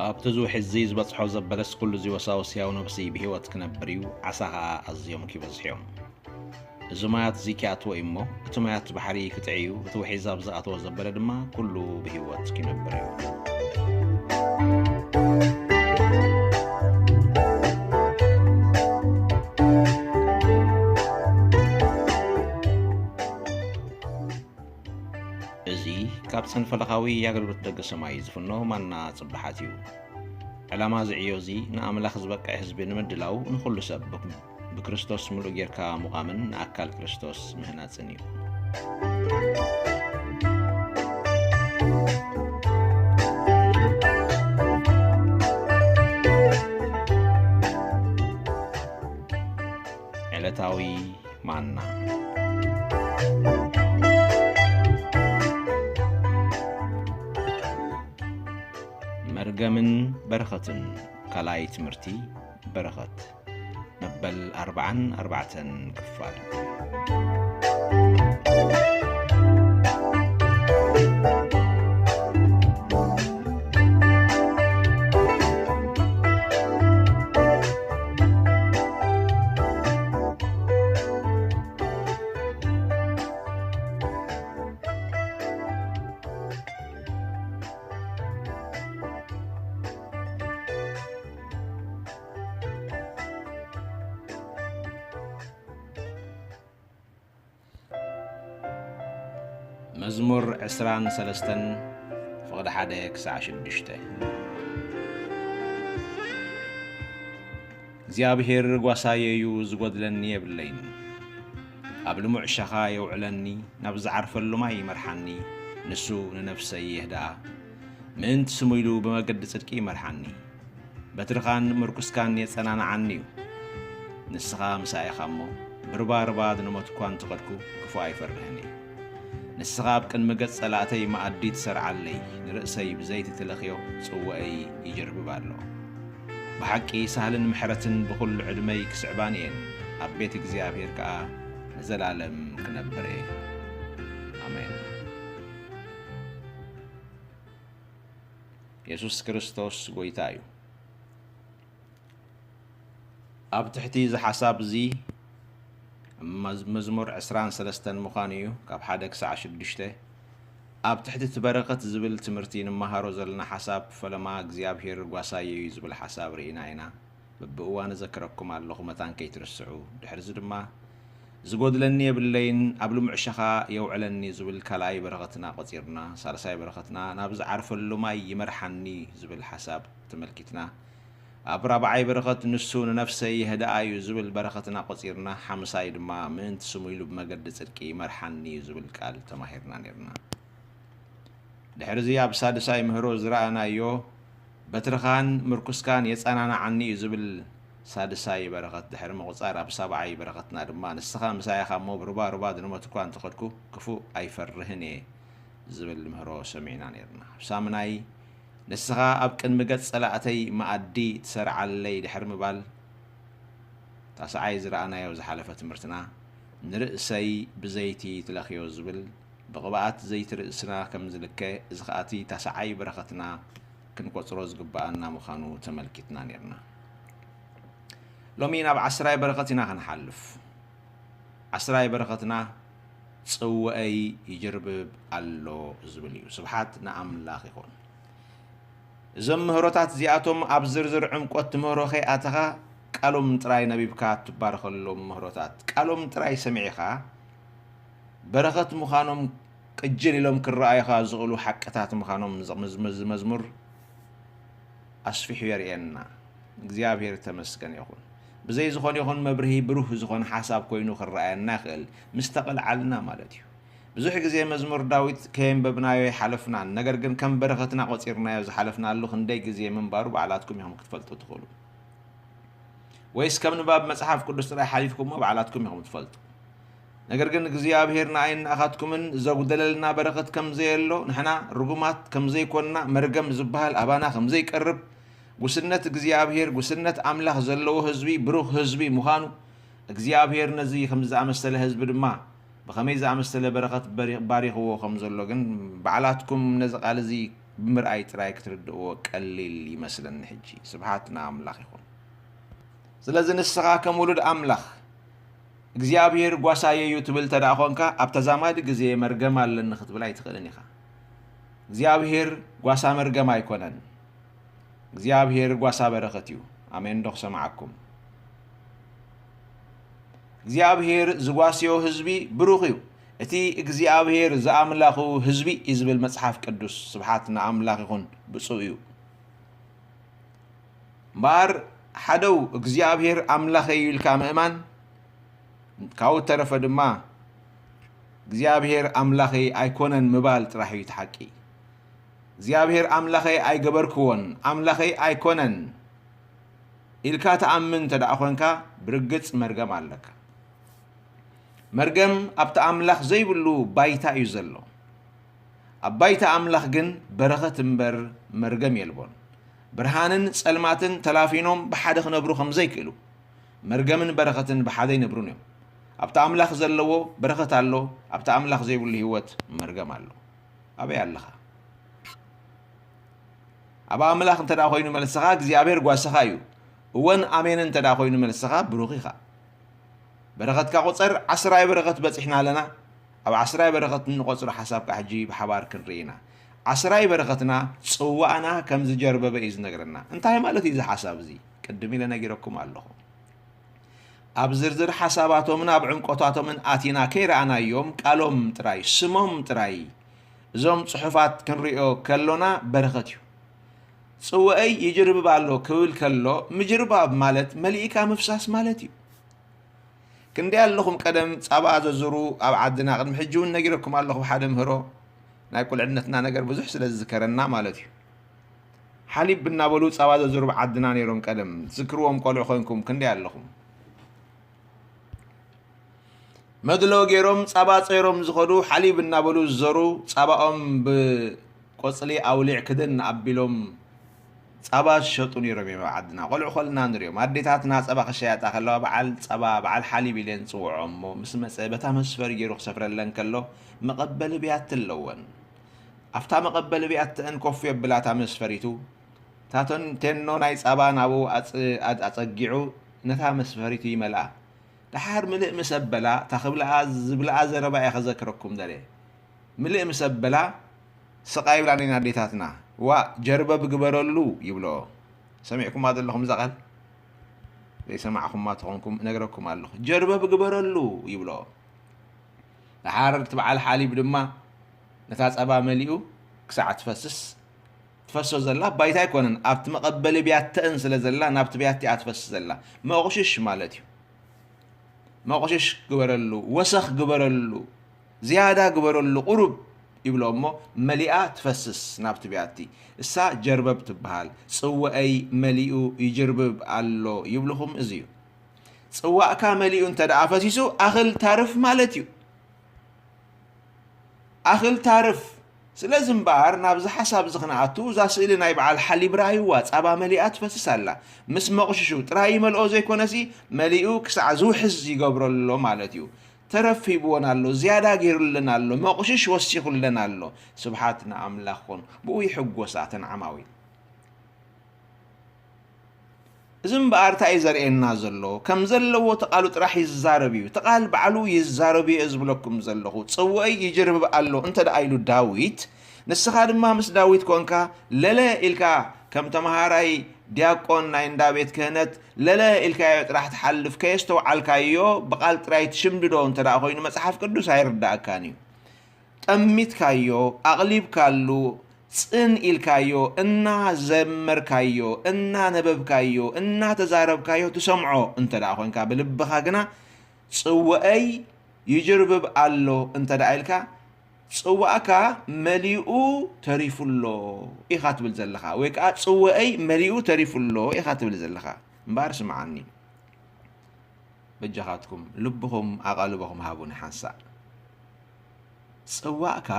ኣብቲ እዚ ውሕጅ እዚ ዝበጽሖ ዘበለስ ኩሉ እዚ ወሳውስ ሕያው ነብሲ ብህይወት ክነብር እዩ፣ ዓሳ ኸኣ ኣዝዮም ኪበዝሑ እዮም። እዚ ማያት እዚ ኪኣትዎ እዩ እሞ፣ እቲ ማያት ባሕሪ ክጥዒ እዩ፣ እቲ ውሒዝ ኣብ ዝኣተዎ ዘበለ ድማ ኩሉ ብህይወት ኪነብር እዩ። እዚ ካብ ጸንፈለኻዊ ኣገልግሎት ደገ ሰማይ ዝፍኖ ማና ጽባሓት እዩ። ዕላማ እዚ ዕዮ እዚ ንኣምላኽ ዝበቅዕ ህዝቢ ንምድላው ንኹሉ ሰብ ብክ-፣ ብክርስቶስ ምሉእ ጌርካ ምዃምን ንኣካል ክርስቶስ ምህናጽን እዩ። ዕለታዊ ማና። መርገምን በረኸትን፣ ካልኣይ ትምህርቲ በረኸት፣ መበል ኣርብዓን ኣርባዕተን ክፋል። መዝሙር ዕስራን ሰለስተን፣ ፍቕዲ ሓደ ክሳዕ ሽዱሽተ። እግዚኣብሄር ጓሳየ እዩ፣ ዝጎድለኒ የብለይን። ኣብ ልሙዕ ሸኻ የውዕለኒ፣ ናብ ዝዓርፈሉ ማይ ይመርሓኒ። ንሱ ንነፍሰይ የህድኣ፣ ምእንቲ ስሙ ኢሉ ብመገዲ ጽድቂ ይመርሓኒ። በትርኻን ምርኩስካን የጸናንዓኒ እዩ። ንስኻ ምሳይ ኢኻ እሞ፣ ብርባርባ ዝንሞት እኳ እንተኸድኩ፣ ክፉእ ኣይፈርህን እየ። ንስኻ ኣብ ቅድሚ ገጽ ጸላእተይ መኣዲ ትሰርዓለይ፣ ንርእሰይ ብዘይቲ ትለኽዮ፣ ጽዋኣይ ይጅርብብ ኣሎ። ብሓቂ ሳህልን ምሕረትን ብኹሉ ዕድመይ ክስዕባኒ እየን፣ ኣብ ቤት እግዚኣብሔር ከኣ ንዘላለም ክነብር እየ። ኣሜን። የሱስ ክርስቶስ ጐይታ እዩ። ኣብ ትሕቲ እዚ ሓሳብ እዚ፣ መዝ-፣ መዝሙር ዕስራን ሰለስተን ምዃኑ እዩ፣ ካብ ሓደ ክሳዕ ሽዱሽተ። ኣብ ትሕቲ እቲ በረኸት ዝብል ትምህርቲ ንመሃሮ ዘለና ሓሳብ፣ ፈለማ እግዚኣብሔር ጓሳየ እዩ ዝብል ሓሳብ ርኢና ኢና። በብእዋኑ እዘክረኩም ኣለኹ፣ መታን ከይትርስዑ። ድሕርዚ ድማ፣ ዝጎድለኒ የብለይን፣ ኣብ ልሙዕ ሸኻ የውዕለኒ ዝብል ካልኣይ በረኸትና ቆጺርና፣ ሳልሳይ በረኸትና፣ ናብ ዝዓርፈሉ ማይ ይመርሓኒ ዝብል ሓሳብ ተመልኪትና፣ ኣብ ራብዓይ በረኸት፣ ንሱ ንነፍሰይ የህድኣ እዩ ዝብል በረኸትና ቆጺርና፣ ሓምሳይ ድማ፣ ምእንቲ ስሙ ኢሉ ብመገዲ ጽድቂ ይመርሓኒ እዩ ዝብል ቃል ተማሂርና ኔርና። ድሕርዚ ኣብ ሳድሳይ ምህሮ ዝረኣናዮ፣ በትርኻን ምርኩስካን የጸናንዓኒ እዩ ዝብል ሳድሳይ በረኸት ድሕሪ ምቑጻር፣ ኣብ ሳብዓይ በረኸትና ድማ፣ ንስኻ ምሳይ ኢኻ እሞ፣ ብሩባ ሩባ ዝንሞት እኳ እንተኸድኩ፣ ክፉእ ኣይፈርህን እየ ዝብል ምህሮ ሰሚዕና ኔርና። ኣብ ሳምናይ፣ ንስኻ ኣብ ቅድሚ ገጽ ጸላእተይ መኣዲ ትሰርዓለይ ድሕሪ ምባል፣ ታስዓይ ዝረኣናዮ ዝሓለፈ ትምህርትና፣ ንርእሰይ ብዘይቲ ትለኽዮ ዝብል፣ ብቕብኣት ዘይቲ ርእስና ከም ዝልከ፣ እዚ ኸኣ እቲ ታስዓይ በረኸትና ክንቆጽሮ ዝግብኣና ምዃኑ ተመልኪትና ኔርና። ሎሚ ናብ ዓስራይ በረኸት ኢና ክንሓልፍ። ዓስራይ በረኸትና፣ ጽውአይ ይጅርብብ ኣሎ ዝብል እዩ። ስብሓት ንኣምላኽ ይኹን። እዞም ምህሮታት እዚኣቶም ኣብ ዝርዝር ዕምቆት ትምህሮ ከይኣተኻ፣ ቃሎም ጥራይ ነቢብካ ትባረኸሎም ምህሮታት። ቃሎም ጥራይ ሰሚዕኻ፣ በረኸት ምዃኖም ቅጅል ኢሎም ክረኣዩኻ ዝኽእሉ ሓቅታት ምዃኖም፣ እዚ መዝ-፣ መዝ-፣ መዝሙር ኣስፊሑ የርእየና። እግዚኣብሔር ተመስገን ይኹን። ብዘይ ዝኾነ ይኹን መብርሂ ብሩህ ዝኾነ ሓሳብ ኮይኑ ክረኣየና ይኽእል፣ ምስ ተቐልዓልና ማለት እዩ። ብዙሕ ግዜ መዝሙር ዳዊት ከየንበብናዮ ኣይሓለፍናን፣ ነገር ግን ከም በረኸትና ቆጺርናዮ ዝሓለፍናሉ ክንደይ ግዜ ምንባሩ ባዕላትኩም ኢኹም ክትፈልጡ ትኽእሉ። ወይስ ከም ንባብ መጽሓፍ ቅዱስ ጥራይ ሓሊፍኩሞ ባዕላትኩም ኢኹም ትፈልጡ። ነገር ግን እግዚኣብሔር ንኣይን ንኣኻትኩምን ዘጉደለልና በረኸት ከም ዘየሎ፣ ንሕና ርጉማት ከም ዘይኮንና፣ መርገም ዝበሃል ኣባና ከም ዘይቀርብ፣ ጉስነት እግዚኣብሔር፣ ጉስነት ኣምላኽ ዘለዎ ህዝቢ፣ ብሩኽ ህዝቢ ምዃኑ፣ እግዚኣብሔር ነዚ ከም ዝኣመሰለ ህዝቢ ድማ ብኸመይ ዝኣመሰለ በረኸት በሪ-፣ ባሪኽዎ ከም ዘሎ ግን ባዕላትኩም ነዚ ቃል እዚ ብምርኣይ ጥራይ ክትርድእዎ ቀሊል ይመስለኒ። ሕጂ ስብሓት ንኣምላኽ ይኹን። ስለዚ ንስኻ ከም ውሉድ ኣምላኽ እግዚኣብሔር ጓሳየ እዩ ትብል እንተ ደኣ ኾንካ፣ ኣብ ተዛማዲ ግዜ መርገም ኣለኒ ክትብል ኣይትኽእልን ኢኻ። እግዚኣብሔር ጓሳ መርገም ኣይኮነን። እግዚኣብሔር ጓሳ በረኸት እዩ። ኣሜን ዶ ክሰምዓኩም? እግዚኣብሔር ዝጓስዮ ህዝቢ ብሩኽ እዩ። እቲ እግዚኣብሔር ዝኣምላኹ ህዝቢ እዩ ዝብል መጽሓፍ ቅዱስ። ስብሓት ንኣምላኽ ይኹን፣ ብፁዕ እዩ። እምበኣር ሓደው እግዚኣብሔር ኣምላኸይ እዩ ኢልካ ምእማን፣ ካብኡ ተረፈ ድማ እግዚኣብሔር ኣምላኸይ ኣይኮነን ምባል ጥራሕ እዩ እቲ ሓቂ። እግዚኣብሔር ኣምላኸይ ኣይገበርክዎን፣ ኣምላኸይ ኣይኮነን ኢልካ ትኣምን እንተ ደኣ ኾንካ፣ ብርግጽ መርገም ኣለካ። መርገም ኣብቲ ኣምላኽ ዘይብሉ ባይታ እዩ ዘሎ። ኣብ ባይታ ኣምላኽ ግን በረኸት እምበር መርገም የልቦን። ብርሃንን ጸልማትን ተላፊኖም ብሓደ ክነብሩ ከም ዘይክእሉ፣ መርገምን በረኸትን ብሓደ ኣይነብሩን እዮም። ኣብቲ ኣምላኽ ዘለዎ በረኸት ኣሎ፣ ኣብቲ ኣምላኽ ዘይብሉ ህይወት መርገም ኣሎ። ኣበይ ኣለኻ? ኣብ ኣምላኽ እንተ ደኣ ኮይኑ መልስኻ እግዚኣብሔር ጓስኻ እዩ። እወን ኣሜንን እንተ ደኣ ኮይኑ መልስኻ ብሩኽ ኢኻ። በረኸትካ ቁጸር፣ ዓስራይ በረኸት በጺሕና ኣለና። ኣብ ዓስራይ በረኸት እንቆጽሮ ሓሳብ ከኣ ሕጂ ብሓባር ክንርኢ ኢና። ዓስራይ በረኸትና ጽዋእና ከም ዝጀርበበ እዩ ዝነግረና። እንታይ ማለት እዩ እዚ ሓሳብ እዚ? ቅድም ኢለ ነጊረኩም ኣለኹ። ኣብ ዝርዝር ሓሳባቶምን ኣብ ዕምቆታቶምን ኣቲና ከይረኣናዮም፣ ቃሎም ጥራይ፣ ስሞም ጥራይ፣ እዞም ጽሑፋት ክንሪኦ ከሎና በረኸት እዩ። ጽውአይ ይጅርብብ ኣሎ ክብል ከሎ፣ ምጅርባብ ማለት መሊእካ ምፍሳስ ማለት እዩ። ክንደይ ኣለኹም ቀደም ጻባ ዘዙሩ ኣብ ዓድና፣ ቅድሚ ሕጂ እውን ነጊረኩም ኣለኹ፣ ሓደ ምህሮ ናይ ቁልዕነትና ነገር ብዙሕ ስለ ዝዝከረና ማለት እዩ። ሓሊብ እናበሉ ጻባ ዘዙሩ ኣብ ዓድና ነይሮም ቀደም። ትዝክርዎም ቆልዑ ኮይንኩም ክንደይ ኣለኹም? መድሎ ገይሮም ጻባ ጸይሮም ዝኸዱ፣ ሓሊብ እናበሉ ዝዞሩ፣ ጻባኦም ብቆጽሊ ኣውሊዕ ክድን ኣቢሎም ጻባ ዝሸጡ ነይሮም እዮም ኣብ ዓድና። ቆልዑ ኮልና ንሪኦም። ኣዴታትና ጸባ ክሸያጣ ከለዋ በዓል ጸባ፣ በዓል ሓሊብ ኢለን ዝጽውዖ እሞ ምስ መጸ በታ መስፈሪ ገይሩ ክሰፍረለን ከሎ መቐበሊ ብያቲ ኣለወን። ኣብታ መቐበሊ ብያተን ኮፍ የብላ እታ መስፈሪቱ። እታ ቶን-፣ ቴኖ ናይ ጻባ ናብኡ ኣጽ-፣ ኣድ-፣ ኣጸጊዑ ነታ መስፈሪቱ ይመልኣ። ደሓር ምልእ ምስ ኣበላ፣ እታ ክብልኣ ዝብልኣ ዘረባ እየ ከዘክረኩም ደልየ። ምልእ ምስ ኣበላ፣ ስቕ ኣይብላን እየን ኣዴታትና። ዋእ፣ ጀርበብ ግበረሉ ይብልኦ። ሰሚዕኩማ ዶ ኣለኹም እዛ ቃል? ዘይሰማዕኩማ ተኾንኩም እነግረኩም ኣለኹ። ጀርበብ ግበረሉ ይብልኦ። ደሓር እቲ በዓል ሓሊብ ድማ ነታ ጸባ መሊኡ ክሳዕ ትፈስስ፣ ትፈሶ ዘላ ባይታ ኣይኮነን፣ ኣብቲ መቐበሊ ብያተአን ስለ ዘላ ናብቲ ብያቲ እያ ትፈስስ ዘላ። መቑሽሽ ማለት እዩ። መቑሽሽ ግበረሉ፣ ወሰኽ ግበረሉ፣ ዝያዳ ግበረሉ፣ ቁሩብ ይብሎ እሞ መሊኣ ትፈስስ ናብቲ ብያቲ። እሳ ጀርበብ ትበሃል። ጽውአይ መሊኡ ይጅርብብ ኣሎ ይብልኹም እዚ እዩ። ጽዋእካ መሊኡ እንተ ደኣ ፈሲሱ ኣኽል ታርፍ ማለት እዩ። ኣኽል ታርፍ። ስለዚ እምበኣር ናብዚ ሓሳብ እዚ ክንኣቱ፣ እዛ ስእሊ ናይ በዓል ሓሊብ ረኣይዋ፣ ጻባ መሊኣ ትፈስስ ኣላ። ምስ መቑሽሹ ጥራይ ይመልኦ ዘይኮነሲ፣ መሊኡ ክሳዕ ዝውሕዝ ይገብሮ ኣሎ ማለት እዩ። ተረፍ ሂብወን ኣሎ፣ ዝያዳ ገይሩለን ኣሎ፣ መቑሽሽ ወሲኹለን ኣሎ። ስብሓት ንኣምላኽ ኹን። ብኡ ይሕጎሳ እተን ዓማዊል። እዚ እምበኣር እንታይ እዩ ዘርእየና ዘሎ? ከም ዘለዎ እቲ ቃሉ ጥራሕ ይዛረብ እዩ። እቲ ቃል ባዕሉ ይዛረብ እየ ዝብለኩም ዘለኹ። ጽውአይ ይጅርብብ ኣሎ እንተ ደኣ ኢሉ ዳዊት፣ ንስኻ ድማ ምስ ዳዊት ኮንካ፣ ለለ ኢልካ ከም ተመሃራይ ዲያቆን ናይ እንዳ ቤት ክህነት፣ ለለ ኢልካዮ ጥራሕ ትሓልፍ፣ ከየስተውዓልካዮ ብቓል ጥራይ ትሽምድዶ እንተ ደኣ ኮይኑ መጽሓፍ ቅዱስ ኣይርድኣካን እዩ። ጠሚትካዮ፣ ኣቕሊብካሉ፣ ጽን ኢልካዮ፣ እናዘመርካዮ፣ እናነበብካዮ፣ እናተዛረብካዮ ትሰምዖ እንተ ደኣ ኾንካ፣ ብልብኻ ግና ጽውአይ ይጅርብብ ኣሎ እንተ ደኣ ኢልካ፣ ጽዋእካ መሊኡ ተሪፉ ኣሎ ኢኻ ትብል ዘለኻ፣ ወይ ከኣ ጽውአይ መሊኡ ተሪፉ ኣሎ ኢኻ ትብል ዘለኻ። እምበኣር ስምዓኒ። በጃኻትኩም ልብኹም ኣቓልቦኹም ሃቡኒ ሓንሳእ። ጽዋእካ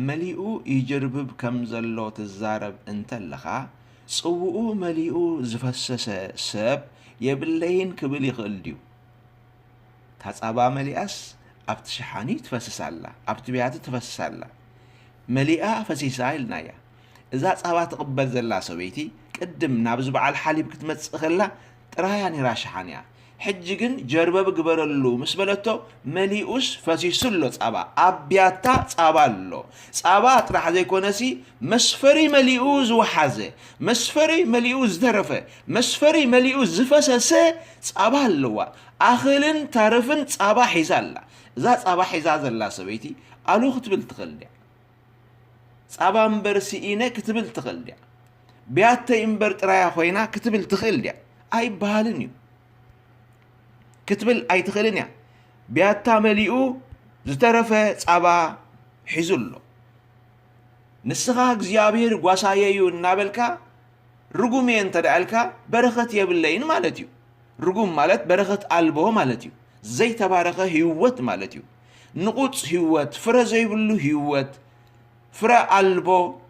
መሊኡ ይጅርብብ ከም ዘሎ ትዛረብ እንተለኻ፣ ጽውኡ መሊኡ ዝፈሰሰ ሰብ የብለይን ክብል ይኽእል ድዩ? እታ ጻባ መሊኣስ ኣብቲ ሸሓኒ ትፈስስ ኣላ፣ ኣብቲ ብያቲ ትፈስስ ኣላ። መሊኣ ፈሲሳ ኢልናያ። እዛ ጻባ ትቕበል ዘላ ሰበይቲ ቅድም ናብዚ በዓል ሓሊብ ክትመጽእ ከላ ጥራያ ነይራ ሸሓኒኣ። ሕጂ ግን ጀርበብ ግበረሉ ምስ በለቶ መሊኡስ ፈሲሱ ኣሎ ጻባ። ኣብ ብያታ ጻባ ኣሎ። ጻባ ጥራሕ ዘይኮነሲ መስፈሪ መሊኡ ዝወሓዘ፣ መስፈሪ መሊኡ ዝተረፈ፣ መስፈሪ መሊኡ ዝፈሰሰ ጻባ ኣለዋ። ኣኽልን ታረፍን ጻባ ሒዛ ኣላ። እዛ ጻባ ሒዛ ዘላ ሰበይቲ ኣሉ ክትብል ትኽእል ድያ? ጻባ እምበር ስኢነ ክትብል ትኽእል ድያ? ብያተይ እምበር ጥራያ ኮይና ክትብል ትኽእል ድያ? ኣይበሃልን እዩ። ክትብል ኣይትኽእልን እያ። ብያታ መሊኡ ዝተረፈ ጻባ ሒዙ ኣሎ። ንስኻ እግዚኣብሔር ጓሳየ እዩ እናበልካ ርጉም እየ እንተ ደኣ ኢልካ በረኸት የብለይን ማለት እዩ። ርጉም ማለት በረኸት ኣልቦ ማለት እዩ። ዘይተባረኸ ህይወት ማለት እዩ። ንቑጽ ህይወት፣ ፍረ ዘይብሉ ህይወት፣ ፍረ ኣልቦ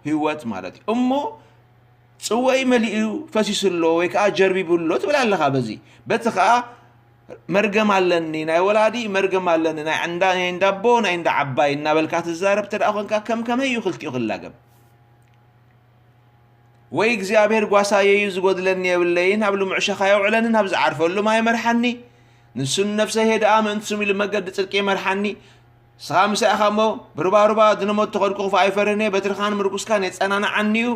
ህይወት ማለት እዩ። እሞ ጽወይ መሊኡ ፈሲሱ ኣሎ ወይ ከዓ ጀርቢቡ ኣሎ ትብል ኣለኻ። በዚ በቲ ከዓ መርገም ኣለኒ ናይ ወላዲ መርገም ኣለኒ ናይ እንዳ ናይ እንዳቦ ናይ እንዳ ዓባይ እናበልካ ትዛረብ ተደኣ ኮንካ ከም ከመይ እዩ ክልቲኡ ክላገብ? ወይ እግዚኣብሔር ጓሳየ እዩ ዝጎድለኒ የብለይን፣ ኣብ ልሙዕ ሸኻ የውዕለንን ኣብ ዝዓርፈሉ ማይ መርሓኒ። ንሱ ንነፍሰይ ሄድኣ ምእንቲ ስሙ ኢሉ መገዲ ጽድቂ ይመርሓኒ። ንስኻ ምሳይ ኢኻ እሞ ብሩባሩባ ድነሞት ተኸድኩ ክፉእ ኣይፈርህን እየ፣ በትርኻን ምርኩስካን የጸናንዓኒ እዩ።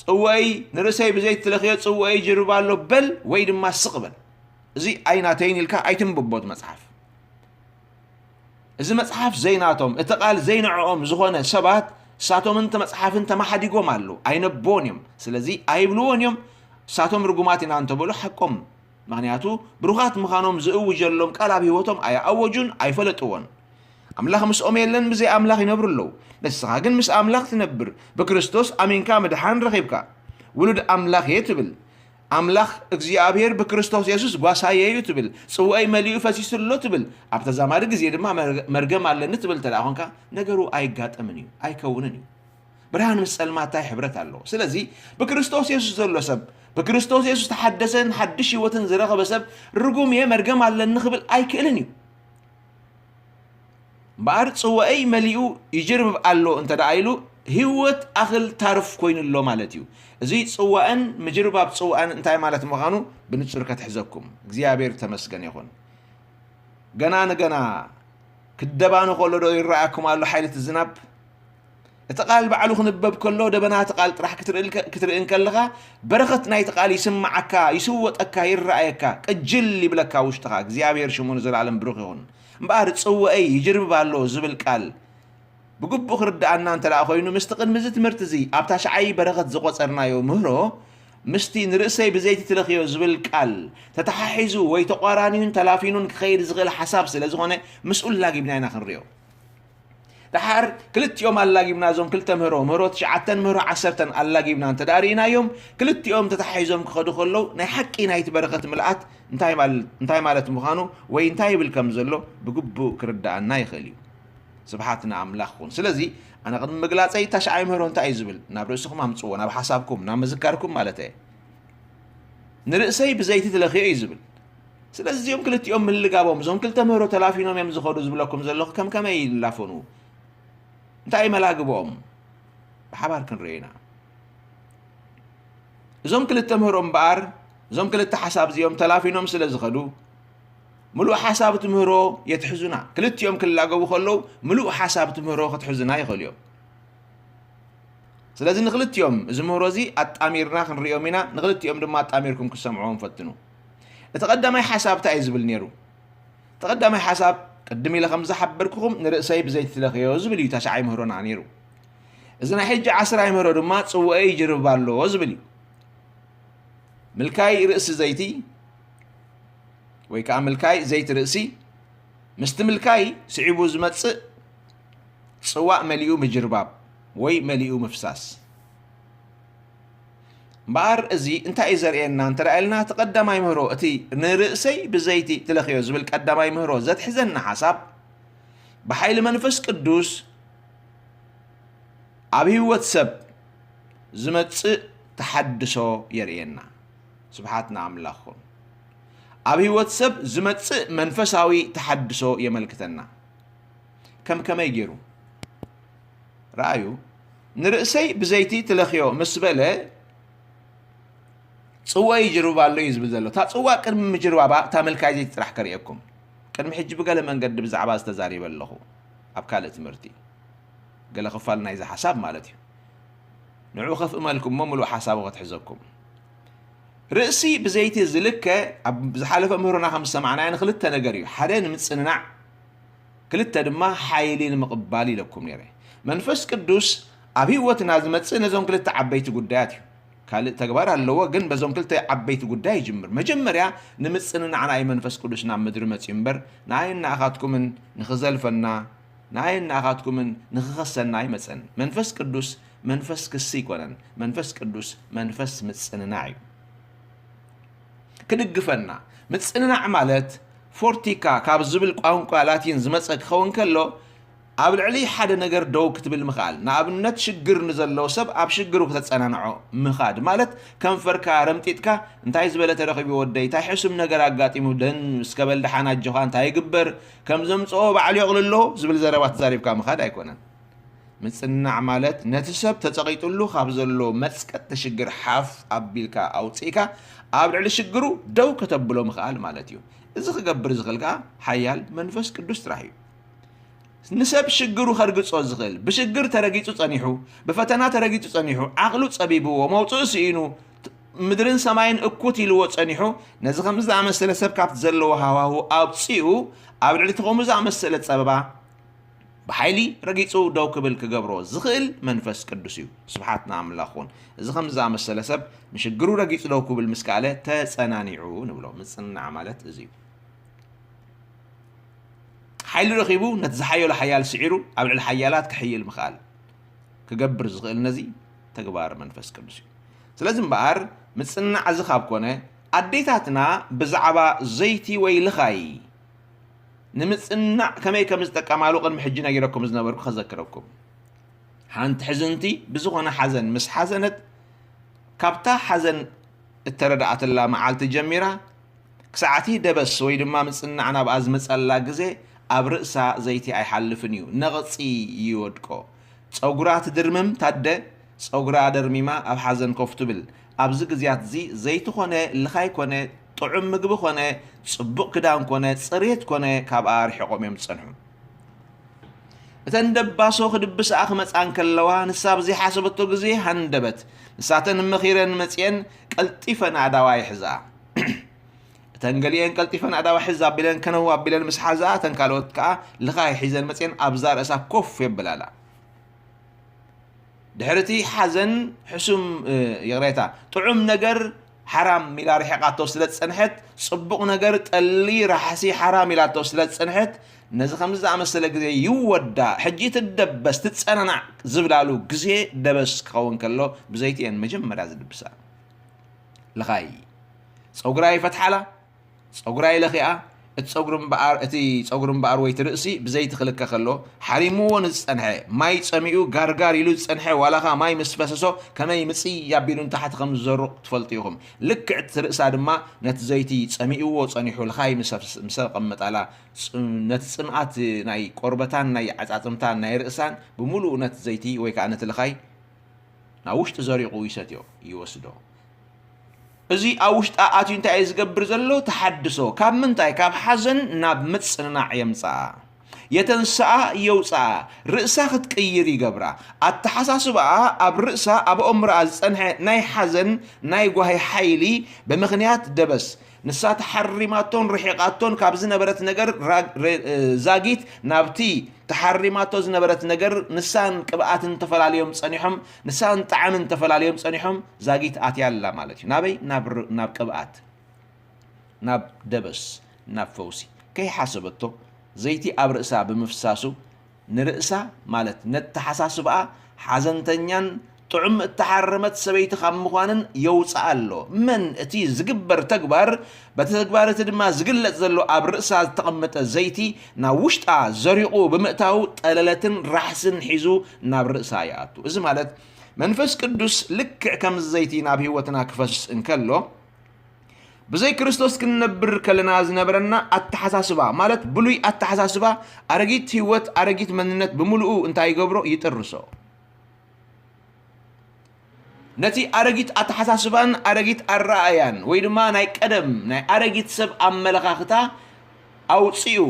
ጽውእይ ንርእሰይ ብዘይቲ ትለኽዮ ጽውእይ ጅርባ ኣሎ በል ወይ ድማ ስቕ በል። እዚ ኣይናተይን ኢልካ ኣይትንብቦ እቲ መጽሓፍ። እዚ መጽሓፍ ዘይናቶም፣ እቲ ቃል ዘይንዕኦም ዝኾነ ሰባት እሳቶምን እቲ መጽሓፍን ተማሓዲጎም ኣለዉ። ኣይነብቦን እዮም። ስለዚ ኣይብልዎን እዮም። እሳቶም ርጉማት ኢና እንተበሉ ሓቆም። ምኽንያቱ ብሩኻት ምዃኖም ዝእውጀሎም ቃል ኣብ ህይወቶም ኣይኣወጁን፣ ኣይፈለጥዎን። ኣምላኽ ምስኦም የለን፣ ብዘይ ኣምላኽ ይነብሩ ኣለዉ። ንስኻ ግን ምስ ኣምላኽ ትነብር፣ ብክርስቶስ ኣሚንካ ምድሓን ረኺብካ። ውሉድ ኣምላኽ እየ ትብል። ኣምላኽ እግዚኣብሔር ብክርስቶስ የሱስ ጓሳየ እዩ ትብል። ጽዋይ መሊኡ ፈሲሱ ኣሎ ትብል። ኣብ ተዛማዲ ግዜ ድማ መርገ-፣ መርገም ኣለኒ ትብል እንተ ደኣ ኾንካ፣ ነገሩ ኣይጋጠምን እዩ፣ ኣይከውንን እዩ። ብርሃን ምስ ጸልማት እንታይ ሕብረት ኣለዎ? ስለዚ ብክርስቶስ የሱስ ዘሎ ሰብ፣ ብክርስቶስ የሱስ ተሓደሰን ሓድሽ ህይወትን ዝረኸበ ሰብ፣ ርጉም እየ፣ መርገም ኣለኒ ክብል ኣይክእልን እዩ። እምበኣር ጽዋእይ መሊኡ ይጅርብብ ኣሎ እንተ ደኣ ኢሉ፣ ህይወት ኣኽል ታርፍ ኮይኑ ኣሎ ማለት እዩ። እዚ ጽዋእን ምጅርባብ ጽዋእን እንታይ ማለት ምዃኑ ብንጹር ከትሕዘኩም። እግዚኣብሔር ተመስገን ይኹን። ገና ንገና ክደባኑ ከሎ ዶ ይረኣየኩም ኣሎ ሓይሊ እቲ ዝናብ? እቲ ቃል ባዕሉ ክንበብ ከሎ፣ ደበና እቲ ቃል ጥራሕ ክትርኢ እንከ-፣ ክትርኢ እንከለኻ፣ በረኸት ናይቲ ቃል ይስምዓካ፣ ይስወጠካ፣ ይረኣየካ፣ ቅጅል ይብለካ ውሽጥኻ። እግዚኣብሔር ሽሙ ንዘለኣለም ብሩኽ ይኹን። እምበኣር ጽውአይ ይጅርብብ ኣሎ ዝብል ቃል ብግቡእ ክርድኣና እንተ ደኣ ኮይኑ፣ ምስቲ ቅድሚ እዚ ትምህርቲ እዚ ኣብ ታሽዓይ በረኸት ዝቖጸርናዮ ምህሮ፣ ምስቲ ንርእሰይ ብዘይቲ ትለኽዮ ዝብል ቃል ተተሓሒዙ ወይ ተቋራንዩን ተላፊኑን ክኸይድ ዝኽእል ሓሳብ ስለ ዝኾነ፣ ምስኡ ኣላጊብና ኢና ክንሪኦ። ደሓር ክልቲኦም ኣላጊብና፣ እዞም ክልተ ምህሮ፣ ምህሮ ትሽዓተን ምህሮ ዓሰርተን ኣላጊብና እንተ ደኣ ርኢናዮም፣ ክልቲኦም ተተሓሒዞም ክኸዱ ከለዉ፣ ናይ ሓቂ ናይቲ በረኸት ምልኣት እንታይ ማል-፣ እንታይ ማለት ምዃኑ ወይ እንታይ ይብል ከም ዘሎ ብግቡእ ክርድኣና ይኽእል እዩ። ስብሓት ንኣምላኽ ይኹን። ስለዚ፣ ኣነ ቅድሚ ምግላጸይ፣ ታሽዓይ ምህሮ እንታይ እዩ ዝብል? ናብ ርእስኹም ኣምጽዎ፣ ናብ ሓሳብኩም፣ ናብ ምዝካርኩም ማለት እየ። ንርእሰይ ብዘይቲ ትለኽዮ እዩ ዝብል። ስለዚ፣ እዚኦም ክልቲኦም ምልጋቦም፣ እዞም ክልተ ምህሮ ተላፊኖም እዮም ዝኸዱ ዝብለኩም ዘለኹ፣ ከም ከመይ ይላፈኑ? እንታይ እዩ መላግቦኦም? ብሓባር ክንርኢ ኢና። እዞም ክልተ ምህሮ እምበኣር፣ እዞም ክልተ ሓሳብ እዚኦም ተላፊኖም ስለ ዝኸዱ፣ ምሉእ ሓሳብ እቲ ምህሮ የትሕዙና። ክልቲኦም ክላገቡ ከለዉ፣ ምሉእ ሓሳብ እቲ ምህሮ ከትሕዙና ይኽእሉ እዮም። ስለዚ ንክልቲኦም፣ እዚ ምህሮ እዚ ኣጣሚርና ክንሪኦም ኢና፣ ንክልቲኦም ድማ ኣጣሚርኩም ክትሰምዕዎም ፈትኑ። እቲ ቀዳማይ ሓሳብ እንታይ እዩ ዝብል ነይሩ? እቲ ቀዳማይ ሓሳብ፣ ቅድም ኢለ ከም ዝሓበርኩኹም፣ ንርእሰይ ብዘይቲ ትለኽዮ ዝብል እዩ ታሽዓይ ምህሮና ነይሩ። እዚ ናይ ሕጂ ዓስራይ ምህሮ ድማ፣ ጽውአይ ይጅርብ ኣሎ ዝብል እዩ። ምልካይ ርእሲ ዘይቲ፣ ወይ ከዓ ምልካይ ዘይቲ ርእሲ፣ ምስቲ ምልካይ ስዒቡ ዝመጽእ ጽዋእ መሊኡ ምጅርባብ ወይ መሊኡ ምፍሳስ። እምበኣር፣ እዚ እንታይ እዩ ዘርእየና እንተ ደኣ ኢልና፣ እቲ ቀዳማይ ምህሮ፣ እቲ ንርእሰይ ብዘይቲ ትለኽዮ ዝብል ቀዳማይ ምህሮ ዘትሕዘና ሓሳብ፣ ብሓይሊ መንፈስ ቅዱስ ኣብ ህይወት ሰብ ዝመጽእ ተሓድሶ የርእየና። ስብሓት ንኣምላኽ ይኹን። ኣብ ህይወት ሰብ ዝመጽእ መንፈሳዊ ተሓድሶ የመልክተና። ከም ከመይ ገይሩ? ረኣዩ፣ ንርእሰይ ብዘይቲ ትለኽዮ ምስ በለ፣ ጽዋይ ይጅርባ ኣሎ እዩ ዝብል ዘሎ። እታ ጽዋ ቅድሚ ምጅርባባ እታ መልካይ ዘይቲ ጥራሕ ከርእየኩም። ቅድሚ ሕጂ ብገለ መንገዲ ብዛዕባ ዝተዛሪበ ኣለኹ ኣብ ካልእ ትምህርቲ። ገለ ክፋል ናይዚ ሓሳብ ማለት እዩ። ንዑ ከፍእመልኩም እሞ ምሉእ ሓሳቡ ክትሕዘኩም። ርእሲ ብዘይቲ ዝልከ ኣብ ዝሓለፈ ምህሮና ከም ዝሰማዕናዮ ንክልተ ነገር እዩ። ሓደ ንምጽንናዕ፣ ክልተ ድማ ሓይሊ ንምቕባል ኢለኩም ነይረ። መንፈስ ቅዱስ ኣብ ህይወትና ዝመጽእ ነዞም ክልተ ዓበይቲ ጉዳያት እዩ። ካልእ ተግባር ኣለዎ፣ ግን በዞም ክልተ ዓበይቲ ጉዳይ ይጅምር። መጀመርያ ንምጽንናዕና እዩ መንፈስ ቅዱስ ናብ ምድሪ መጺኡ እምበር፣ ንኣይን ንኣኻትኩምን ንኽዘልፈና፣ ንኣይን ንኣኻትኩምን ንኽኸሰና ኣይመጸን። መንፈስ ቅዱስ መንፈስ ክሲ ኣይኮነን። መንፈስ ቅዱስ መንፈስ ምጽንናዕ እዩ። ክድግፈና። ምጽንናዕ ማለት ፎርቲካ ካብ ዝብል ቋንቋ ላቲን ዝመጸ ክኸውን ከሎ፣ ኣብ ልዕሊ ሓደ ነገር ደው ክትብል ምኽኣል። ንኣብነት፣ ሽግር ንዘለዎ ሰብ ኣብ ሽግሩ ክተጸናንዖ ምኻድ ማለት፣ ከንፈርካ ረምጢጥካ፣ "እንታይ ዝበለ ተረኺቡ ወደይ? እንታይ ሕሱም ነገር ኣጋጢሙ? ደን እስከ በል ደሓን ኣጆኻ፣ እንታይ ይግበር?" ከም ዘምጽኦ ባዕሉ የቕልሎ ዝብል ዘረባ ተዛሪብካ ምኻድ ኣይኮነን። ምጽንናዕ ማለት ነቲ ሰብ ተጸቒጥሉ ካብ ዘሎ መጽቀጥቲ ሽግር ሓፍ ኣቢልካ ኣውጺእካ ኣብ ልዕሊ ሽግሩ ደው ከተብሎ ምኽኣል ማለት እዩ። እዚ ክገብር ዝኽእል ከኣ ሓያል መንፈስ ቅዱስ ጥራሕ እዩ። ንሰብ ሽግሩ ከርግጾ ዝኽእል፣ ብሽግር ተረጊጹ ጸኒሑ፣ ብፈተና ተረጊጹ ጸኒሑ፣ ዓቕሉ ጸቢብዎ፣ መውጽኢ ስኢኑ፣ ምድርን ሰማይን እኩት ኢልዎ ጸኒሑ፣ ነዚ ከምዚ ዝኣመሰለ ሰብ ካብቲ ዘለዎ ሃዋሁ ኣውጺኡ ኣብ ልዕሊ እቲ ከምኡ ዝኣመሰለ ጸበባ ብሓይሊ ረጊጹ ደው ክብል ክገብሮ ዝኽእል መንፈስ ቅዱስ እዩ። ስብሓት ንኣምላኽ ይኹን። እዚ ከምዚ ዝኣመሰለ ሰብ ንሽግሩ ረጊጹ ደው ክብል ምስ ከኣለ ተጸናኒዑ ንብሎ። ምጽንናዕ ማለት እዚ እዩ። ሓይሊ ረኺቡ ነቲ ዝሓየሎ ሓያል ስዒሩ ኣብ ልዕሊ ሓያላት ክሕይል ምኽኣል ክገብር ዝኽእል ነዚ ተግባር መንፈስ ቅዱስ እዩ። ስለዚ እምበኣር ምጽንናዕ እዚ ካብ ኮነ ኣዴታትና ብዛዕባ ዘይቲ ወይ ልኻይ ንምጽንናዕ ከመይ ከም ዝጥቀማሉ ቅድሚ ሕጂ ነጊረኩም ዝነበርኩ ከዘክረኩም። ሓንቲ ሕዝንቲ ብዝኾነ ሓዘን ምስ ሓዘነት፣ ካብታ ሓዘን እተረድኣትላ መዓልቲ ጀሚራ፣ ክሳዕቲ ደበስ ወይ ድማ ምጽንናዕ ናብኣ ዝመጸላ ግዜ ኣብ ርእሳ ዘይቲ ኣይሓልፍን እዩ፣ ነቕጺ ይወድቆ። ጸጉራ ትድርምም ታደ፣ ጸጉራ ደርሚማ ኣብ ሓዘን ኮፍ ትብል። ኣብዚ ግዜያት እዚ ዘይቲ ኮነ፣ ልኻይ ኮነ፣ ጥዑም ምግቢ ኮነ፣ ጽቡቕ ክዳን ኮነ፣ ጽሬት ኮነ ካብኣ ርሒቖም እዮም ዝጸንሑ። እተን ደባሶ ክድብስኣ ክመጻ እንከለዋ፣ ንሳ ኣብ ዘይሓሰበቶ ግዜ ሃንደበት። ንሳተን መኺረን መጺኤን ቀልጢፈን ኣእዳዋ ይሕዝኣ። እተን ገሊኤን ቀልጢፈን ኣእዳዋ ሕዝ ኣቢለን ከነው ኣቢለን ምስ ሓዝኣ፣ እተን ካልኦት ከኣ ልኻይ ሒዘን መጺኤን ኣብዛ ርእሳ ኮፍ የብላላ። ድሕሪ እቲ ሓዘን ሕሱም፣ እ፣ ይቕሬታ፣ ጥዑም ነገር ሓራም ኢላ ርሒቓቶ ስለ ዝጸንሐት፣ ጽቡቕ ነገር ጠሊ ራሕሲ ሓራም ኢላቶ ስለ ዝጸንሐት፣ ነዚ ከምዚ ዝኣመሰለ ግዜ ይወዳ፣ ሕጂ ትደበስ፣ ትጸናናዕ ዝብላሉ ግዜ ደበስ ክኸውን ከሎ፣ ብዘይቲ እየን መጀመርያ ዝድብሳ። ልኻይ፣ ጸጉራ ይፈትሓላ፣ ጸጉራ ይለኺኣ፣ እቲ ጸጉሪ እምበኣር፣ እቲ ጸጉሪ እምበኣር ወይ እቲ ርእሲ ብዘይቲ ክልከ ከሎ፣ ሓሪምዎ ንዝጸንሐ፣ ማይ ጸሚኡ ጋርጋር ኢሉ ዝጸንሐ፣ ዋላኻ ማይ ምስ ፈሰሶ ከመይ ምጽይ ኣቢሉ ንታሕቲ ከም ዝዘርቕ ትፈልጡ ኢኹም። ልክዕ እቲ ርእሳ ድማ ነቲ ዘይቲ ጸሚእዎ ጸኒሑ፣ ልኻይ ምስ ኣፍስ-፣ ምስ ኣቐመጣላ፣ ጽ-፣ ነቲ ጽምኣት ናይ ቆርበታን ናይ ዓጻጽምታን ናይ ርእሳን ብምሉኡ ነቲ ዘይቲ ወይ ከኣ ነቲ ልኻይ ናብ ውሽጢ ዘሪቑ ይሰትዮ፣ ይወስዶ። እዚ ኣብ ውሽጣ ኣትዩ እንታይ እዩ ዝገብር ዘሎ? ተሓድሶ። ካብ ምንታይ? ካብ ሓዘን ናብ ምጽንናዕ የምጽኣ። የተንስኣ፣ የውጽኣ። ርእሳ ክትቅይር ይገብራ። ኣተሓሳስባኣ ኣብ ርእሳ፣ ኣብ ኣእምሮኣ ዝጸንሐ ናይ ሓዘን፣ ናይ ጓሂ ሓይሊ ብምኽንያት ደበስ፣ ንሳ ተሓሪማቶን ርሒቓቶን ካብ ዝነበረት ነገር ራ-፣ ረ-፣ ዛጊት ናብቲ ተሓሪማቶ ዝነበረት ነገር ንሳን ቅብኣትን ተፈላልዮም ጸኒሖም፣ ንሳን ጣዕምን ተፈላልዮም ጸኒሖም፣ ዛጊት ኣትያ ኣላ ማለት እዩ። ናበይ? ናብ ር-፣ ናብ ቅብኣት፣ ናብ ደበስ፣ ናብ ፈውሲ። ከይሓሰበቶ ዘይቲ ኣብ ርእሳ ብምፍሳሱ ንርእሳ ማለት ነተሓሳስባኣ ሓዘንተኛን ጥዑም እተሓረመት ሰበይቲ ካብ ምዃንን የውጽኣ ኣሎ። መን? እቲ ዝግበር ተግባር፣ በቲ ተግባር እቲ ድማ ዝግለጽ ዘሎ ኣብ ርእሳ ዝተቐመጠ ዘይቲ ናብ ውሽጣ ዘሪቑ ብምእታው ጠለለትን ራሕስን ሒዙ ናብ ርእሳ ይኣቱ። እዚ ማለት መንፈስ ቅዱስ ልክዕ ከም ዘይቲ ናብ ህይወትና ክፈስስ እንከሎ፣ ብዘይ ክርስቶስ ክንነብር ከለና ዝነበረና ኣተሓሳስባ፣ ማለት ብሉይ ኣተሓሳስባ፣ ኣረጊት ህይወት፣ ኣረጊት መንነት ብምሉኡ እንታይ ይገብሮ? ይጥርሶ። ነቲ ኣረጊት ኣተሓሳስባን ኣረጊት ኣረኣእያን ወይ ድማ ናይ ቀደም ናይ ኣረጊት ሰብ ኣመለኻኽታ ኣውጺኡ፣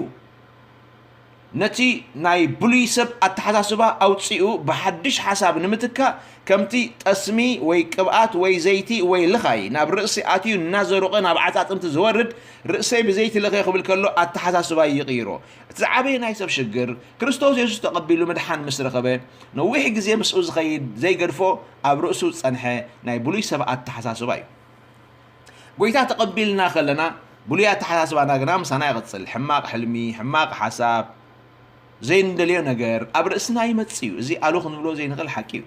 ነቲ ናይ ብሉይ ሰብ ኣተሓሳስባ ኣውጺኡ ብሓድሽ ሓሳብ ንምትካእ፣ ከምቲ ጠስሚ ወይ ቅብኣት ወይ ዘይቲ ወይ ልኻይ ናብ ርእሲ ኣትዩ እናዘሮቐ ናብ ዓጻጽምቲ ዝወርድ፣ ርእሰይ ብዘይቲ ለኽየ ክብል ከሎ ኣተሓሳስባይ ይቕይሮ። እቲ ዝዓበየ ናይ ሰብ ሽግር፣ ክርስቶስ የሱስ ተቐቢሉ ምድሓን ምስ ረኸበ፣ ነዊሕ ግዜ ምስኡ ዝኸይድ ዘይገድፎ ኣብ ርእሱ ዝጸንሐ ናይ ብሉይ ሰብ ኣተሓሳስባ እዩ። ጎይታ ተቐቢልና ከለና፣ ብሉይ ኣተሓሳስባና ግና ምሳና ይቕጽል። ሕማቕ ሕልሚ፣ ሕማቕ ሓሳብ፣ ዘይንደልዮ ነገር ኣብ ርእስና ይመጽእ እዩ። እዚ ኣሉ ክንብሎ ዘይንኽእል ሓቂ እዩ።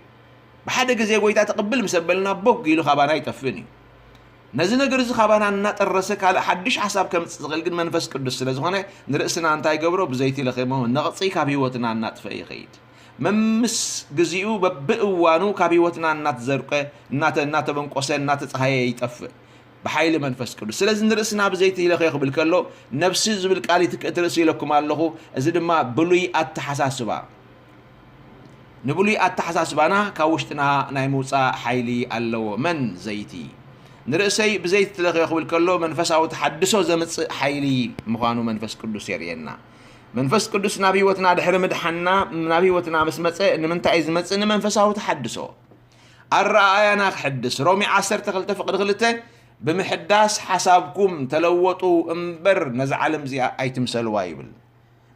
ብሓደ ግዜ ጎይታ ተቐብል ምስ ኣበልና ቦግ ኢሉ ካባና ይጠፍእን እዩ። ነዚ ነገር እዚ ካባና እናጠረሰ ካልእ ሓድሽ ሓሳብ ከምጽእ ዝኽእል ግን መንፈስ ቅዱስ ስለ ዝኾነ ንርእስና እንታይ ይገብሮ? ብዘይቲ ለኺሞ ነቕጺ ካብ ህይወትና እናጥፈአ ይኸይድ። መምስ ግዜኡ በብእዋኑ ካብ ህይወትና እናተዘርቀ፣ እናተ-፣ እናተበንቆሰ፣ እናተጸሃየ ይጠፍእ ብሓይሊ መንፈስ ቅዱስ። ስለዚ ንርእስና ብዘይቲ ይለኽዮ ክብል ከሎ ነብሲ ዝብል ቃል ይትክእ እቲ ርእሲ ኢለኩም ኣለኹ። እዚ ድማ ብሉይ ኣተሓሳስባ ንብሉይ ኣተሓሳስባና ካብ ውሽጥና ናይ ምውፃእ ሓይሊ ኣለዎ። መን ዘይቲ ንርእሰይ ብዘይቲ ትለኽዮ ክብል ከሎ መንፈሳዊ ተሓድሶ ዘምፅእ ሓይሊ ምዃኑ መንፈስ ቅዱስ የርእየና። መንፈስ ቅዱስ ናብ ህይወትና ድሕሪ ምድሓንና ናብ ህይወትና ምስ መፀ ንምንታይ እዩ ዝመፅእ? ንመንፈሳዊ ተሓድሶ። ኣረኣእያና ክሕድስ። ሮሜ ዓሰርተ ክልተ ፍቕዲ ክልተ ብምሕዳስ ሓሳብኩም ተለወጡ እምበር ነዛ ዓለም እዚኣ ኣይትምሰልዋ ይብል።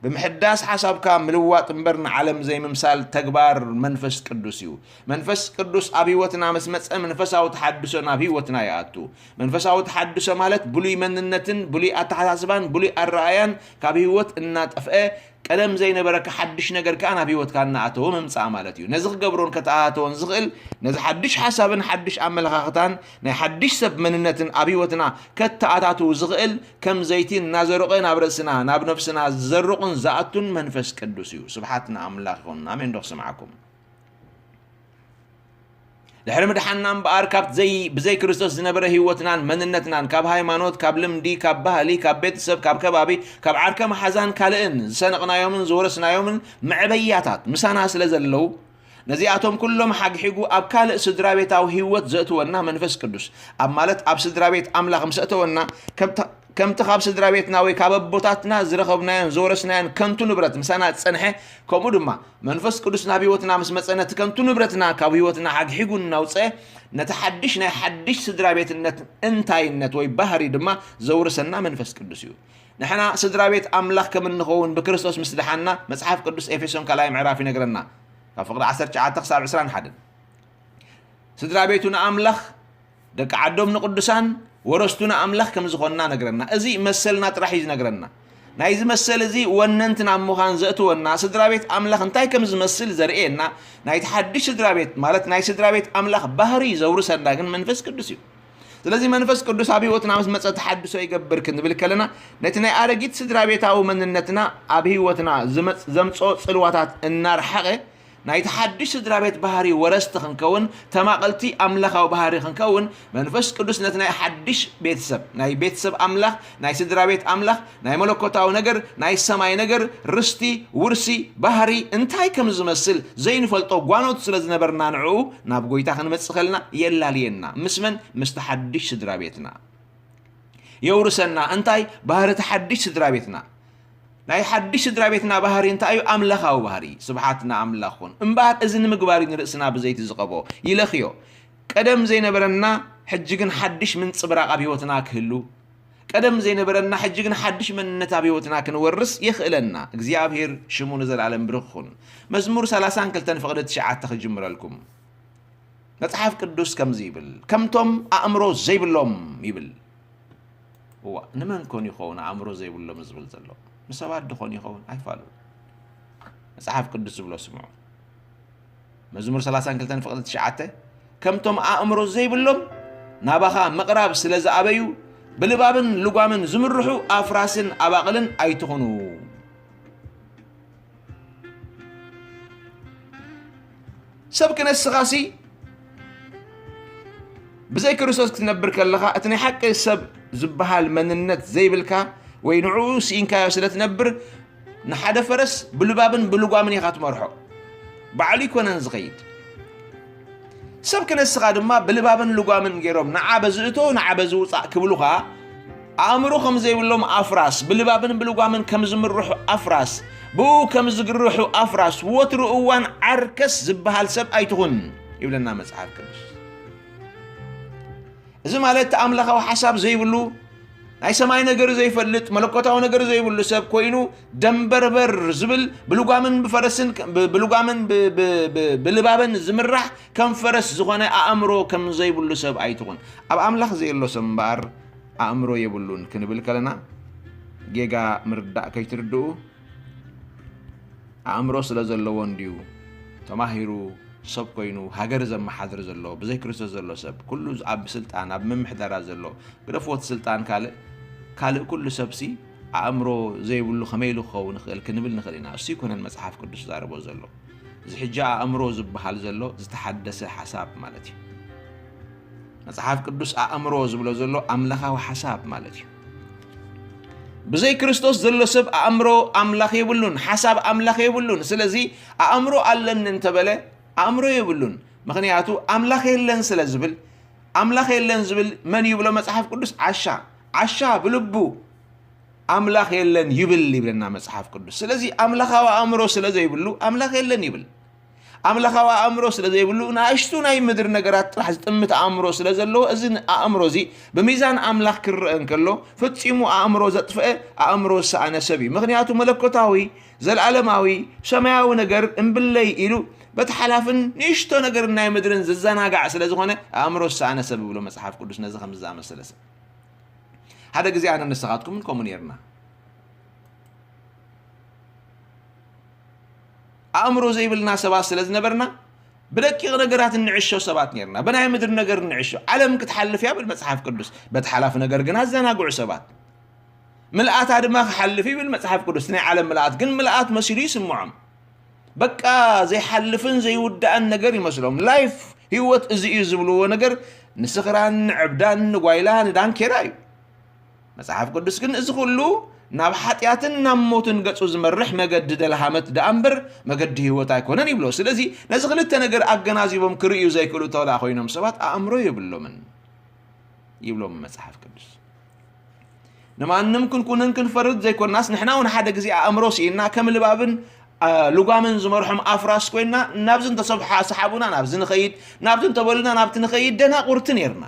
ብምሕዳስ ሓሳብካ ምልዋጥ እምበር ንዓለም ዘይምምሳል ተግባር መንፈስ ቅዱስ እዩ። መንፈስ ቅዱስ ኣብ ህይወትና ምስ መጸ መንፈሳዊ ተሓድሶ ናብ ህይወትና ይኣቱ። መንፈሳዊ ተሓድሶ ማለት ብሉይ መንነትን ብሉይ ኣተሓሳስባን ብሉይ ኣረኣያን ካብ ህይወት እናጠፍአ ቀደም ዘይነበረካ ሓድሽ ነገር ከኣ ናብ ህይወትካ እናኣተወ ምምጻእ ማለት እዩ። ነዚ ክገብሮን ከተኣታተዎን ዝኽእል ነዚ ሓድሽ ሓሳብን ሓድሽ ኣመለኻኽታን ናይ ሓድሽ ሰብ መንነትን ኣብ ህይወትና ከተኣታትዉ ዝኽእል ከም ዘይቲ እናዘሮቐ ናብ ርእስና ናብ ነፍስና ዝዘርቑን ዝኣቱን መንፈስ ቅዱስ እዩ። ስብሓት ንኣምላኽ ይኹን። ኣሜን ዶ ክስምዓኩም? ድሕሪ ምድሓንና እምበኣር ካብ ዘይ ብዘይ ክርስቶስ ዝነበረ ህይወትናን መንነትናን ካብ ሃይማኖት ካብ ልምዲ ካብ ባህሊ ካብ ቤተሰብ ካብ ከባቢ ካብ ዓርከ መሓዛን ካልእን ዝሰነቕናዮምን ዝወረስናዮምን መዕበያታት ምሳና ስለ ዘለዉ ነዚኣቶም ኩሎም ሓግሒጉ ኣብ ካልእ ስድራ ቤታዊ ህይወት ዘእትወና መንፈስ ቅዱስ ኣብ ማለት ኣብ ስድራ ቤት ኣምላኽ ምስ ኣእተወና ከምቲ ከምቲ ካብ ስድራ ቤትና ወይ ካብ ኣቦታትና ዝረኸብናዮን ዝወረስናዮን ከንቱ ንብረት ምሳና ዝጸንሐ ከምኡ ድማ መንፈስ ቅዱስ ናብ ህይወትና ምስ መጸ ነቲ ከንቱ ንብረትና ካብ ህይወትና ሓግሒጉ እናውጸ ነቲ ሓድሽ ናይ ሓድሽ ስድራ ቤትነት እንታይነት ወይ ባህሪ ድማ ዘውርሰና መንፈስ ቅዱስ እዩ። ንሕና ስድራ ቤት ኣምላኽ ከም እንኸውን ብክርስቶስ ምስ ደሓና መጽሓፍ ቅዱስ ኤፌሶን ካልኣይ ምዕራፍ ይነግረና ካብ ፍቕዲ ዓሰርተ ትሽዓተ ክሳብ ዕስራን ሓደን ስድራ ቤቱ ንኣምላኽ ደቂ ዓዶም ንቅዱሳን ወረስቱ ንኣምላኽ ከም ዝኾንና ነግረና። እዚ መሰልና ጥራሕ እዩ ዝነግረና። ናይዚ መሰል እዚ ወነንቲ ናብ ምዃን ዘእትወና ስድራ ቤት ኣምላኽ እንታይ ከም ዝመስል ዘርእየና ናይቲ ሓድሽ ስድራ ቤት ማለት ናይ ስድራ ቤት ኣምላኽ ባህሪ ዘውርሰና ግን መንፈስ ቅዱስ እዩ። ስለዚ መንፈስ ቅዱስ ኣብ ህይወትና ምስ መጸ ተሓድሶ ይገብር ክንብል ከለና ነቲ ናይ ኣረጊት ስድራ ቤታዊ መንነትና ኣብ ህይወትና ዝመጽ- ዘምጽኦ ጽልዋታት እናርሓቐ ናይቲ ሓድሽ ስድራ ቤት ባህሪ ወረስቲ ክንከውን ተማቐልቲ ኣምላኻዊ ባህሪ ክንከውን መንፈስ ቅዱስ ነቲ ናይ ሓድሽ ቤተሰብ ናይ ቤተሰብ ኣምላኽ ናይ ስድራ ቤት ኣምላኽ ናይ መለኮታዊ ነገር ናይ ሰማይ ነገር ርስቲ ውርሲ ባህሪ እንታይ ከም ዝመስል ዘይንፈልጦ ጓኖት ስለ ዝነበርና ንዕኡ ናብ ጎይታ ክንመጽእ ከለና የላልየና ምስ መን ምስቲ ሓድሽ ስድራ ቤትና የውርሰና እንታይ ባህሪ እቲ ሓድሽ ስድራ ቤትና ናይ ሓድሽ ስድራ ቤትና ባህሪ እንታይ እዩ ኣምላኻዊ ባህሪ ስብሓት ንኣምላኽ ኩን እምበኣር እዚ ንምግባር እዩ ንርእስና ብዘይቲ ዝቐቦ ይለኽዮ ቀደም ዘይነበረና ሕጂ ግን ሓድሽ ምንጽብራቕ ኣብ ህይወትና ክህሉ ቀደም ዘይነበረና ሕጂ ግን ሓድሽ መንነት ኣብ ህይወትና ክንወርስ የኽእለና እግዚኣብሔር ሽሙ ንዘለኣለም ብርኽ ኩን መዝሙር ሰላሳን ክልተን ፍቕዲ ትሽዓተ ክጅምረልኩም መጽሓፍ ቅዱስ ከምዚ ይብል ከምቶም ኣእምሮ ዘይብሎም ይብል እዋ ንመን ኮን ይኸውን ኣእምሮ ዘይብሎም ዝብል ዘሎ ንሰባት ድኾን ይኸውን ኣይፋሉን መጽሓፍ ቅዱስ ዝብሎ ስምዑ መዝሙር ሰላሳን ክልተን ፍቕዲ ትሽዓተ ከምቶም ኣእምሮ ዘይብሎም ናባኻ ምቕራብ ስለ ዝኣበዩ ብልባብን ልጓምን ዝምርሑ ኣፍራስን ኣባቕልን ኣይትኹኑ ሰብ ክነስኻሲ ብዘይ ክርስቶስ ክትነብር ከለኻ እቲ ናይ ሓቂ ሰብ ዝበሃል መንነት ዘይብልካ ወይ ንዕኡ ስኢንካዮ ስለ ትነብር ንሓደ ፈረስ ብልባብን ብልጓምን ኢኻ ትመርሖ ባዕሉ ይኮነን ዝኸይድ ሰብ ክነስኻ ድማ ብልባብን ልጓምን ገይሮም ንዓ በዚ እቶ ንዓ በዚ ውፃእ ክብሉኻ፣ ኣእምሮ ከም ዘይብሎም ኣፍራስ፣ ብልባብን ብልጓምን ከም ዝምርሑ ኣፍራስ፣ ብኡ ከም ዝግርሑ ኣፍራስ፣ ወትሩ እዋን ዓርከስ ዝበሃል ሰብ ኣይትኹን ይብለና መጽሓፍ ቅዱስ። እዚ ማለት እቲ ኣምላኻዊ ሓሳብ ዘይብሉ፣ ናይ ሰማይ ነገር ዘይፈልጥ፣ መለኮታዊ ነገር ዘይብሉ ሰብ ኮይኑ ደንበርበር ዝብል፣ ብልጓምን ብፈረስን፣ ብ-፣ ብልጓምን ብ-፣ ብ-፣ ብ-፣ ብልባብን ዝምራሕ ከም ፈረስ ዝኾነ ኣእምሮ ከም ዘይብሉ ሰብ ኣይትኹን። ኣብ ኣምላኽ ዘየሎ ሰብ እምበኣር ኣእምሮ የብሉን ክንብል ከለና ጌጋ ምርዳእ ከይትርድኡ። ኣእምሮ ስለ ዘለዎ እንድዩ ተማሂሩ ሰብ ኮይኑ ሃገር ዘመሓድር ዘሎ። ብዘይ ክርስቶስ ዘሎ ሰብ ኩሉ ኣብ ስልጣን ኣብ ምምሕዳራ ዘሎ፣ ግደፍዎ እቲ ስልጣን ካልእ፣ ካልእ ኩሉ ሰብሲ ኣእምሮ ዘይብሉ ከመይ ኢሉ ክኸውን ይኽእል ክንብል ንኽእል ኢና። እሱ ይኮነን መጽሓፍ ቅዱስ ዛረቦ ዘሎ። እዚ ሕጂ ኣእምሮ ዝበሃል ዘሎ ዝተሓደሰ ሓሳብ ማለት እዩ። መጽሓፍ ቅዱስ ኣእምሮ ዝብሎ ዘሎ ኣምላኻዊ ሓሳብ ማለት እዩ። ብዘይ ክርስቶስ ዘሎ ሰብ ኣእምሮ ኣምላኽ የብሉን፣ ሓሳብ ኣምላኽ የብሉን። ስለዚ ኣእምሮ ኣለኒ እንተበለ ኣእምሮ የብሉን። ምኽንያቱ ኣምላኽ የለን ስለ ዝብል፣ ኣምላኽ የለን ዝብል መን እዩ ብሎ መጽሓፍ ቅዱስ? ዓሻ። ዓሻ ብልቡ ኣምላኽ የለን ይብል ይብለና መጽሓፍ ቅዱስ። ስለዚ ኣምላኻዊ ኣእምሮ ስለ ዘይብሉ ኣምላኽ የለን ይብል። ኣምላኻዊ ኣእምሮ ስለ ዘይብሉ ንኣሽቱ ናይ ምድሪ ነገራት ጥራሕ ዝጥምት ኣእምሮ ስለ ዘለዎ፣ እዚ ኣእምሮ እዚ ብሚዛን ኣምላኽ ክረአ እንከሎ፣ ፈጺሙ ኣእምሮ ዘጥፍአ ኣእምሮ ዝሰኣነ ሰብ እዩ። ምኽንያቱ መለኮታዊ፣ ዘለኣለማዊ፣ ሰማያዊ ነገር እምብለይ ኢሉ በቲ ሓላፍን ንእሽቶ ነገርን ናይ ምድርን ዝዘናጋዕ ስለ ዝኾነ፣ ኣእምሮ ዝሰኣነ ሰብ ይብሎ መጽሓፍ ቅዱስ ነዚ ከምዚ ዝኣመሰለ ሰብ። ሓደ ግዜ ኣነ ንስኻትኩምን ከምኡ ነይርና። ኣእምሮ ዘይብልና ሰባት ስለ ዝነበርና፣ ብደቂቕ ነገራት እንዕሾ ሰባት ነይርና። ብናይ ምድሪ ነገር እንዕሾ። ዓለም ክትሓልፍ እያ ይብል መጽሓፍ ቅዱስ። በቲ ሓላፊ ነገር ግና ዘናግዑ ሰባት። ምልኣታ ድማ ክሓልፍ እዩ ይብል መጽሓፍ ቅዱስ። ናይ ዓለም ምልኣት ግን ምልኣት መሲሉ ይስምዖም። በቃ ዘይሓልፍን ዘይውዳእን ነገር ይመስሎም። ላይፍ፣ ህይወት፣ እዚ እዩ ዝብልዎ ነገር ንስኽራን፣ ንዕብዳን፣ ንጓይላ፣ ንዳንኬራ እዩ። መጽሓፍ ቅዱስ ግን እዚ ኩሉ ናብ ሓጢኣትን ናብ ሞትን ገጹ ዝመርሕ መገዲ ደልሃመት ደኣ እምበር መገዲ ህይወት ኣይኮነን ይብሎ። ስለዚ ነዚ ክልተ ነገር ኣገናዚቦም ክርእዩ ዘይክእሉ ተላ ኮይኖም ሰባት ኣእምሮ የብሎምን ይብሎም መጽሓፍ ቅዱስ። ንማንም ክንኩንን ክንፈርድ ዘይኮናስ፣ ንሕና እውን ሓደ ግዜ ኣእምሮ ስኢና ከም ልባብን፣ አ፣ ልጓምን ዝመርሖም ኣፍራስ ኮይና፣ ናብዚ እንተሰብሓ-፣ ሰሓቡና ናብዚ ንኸይድ፣ ናብዚ እንተበሉና ናብቲ ንኸይድ ደናቁርቲ ነይርና።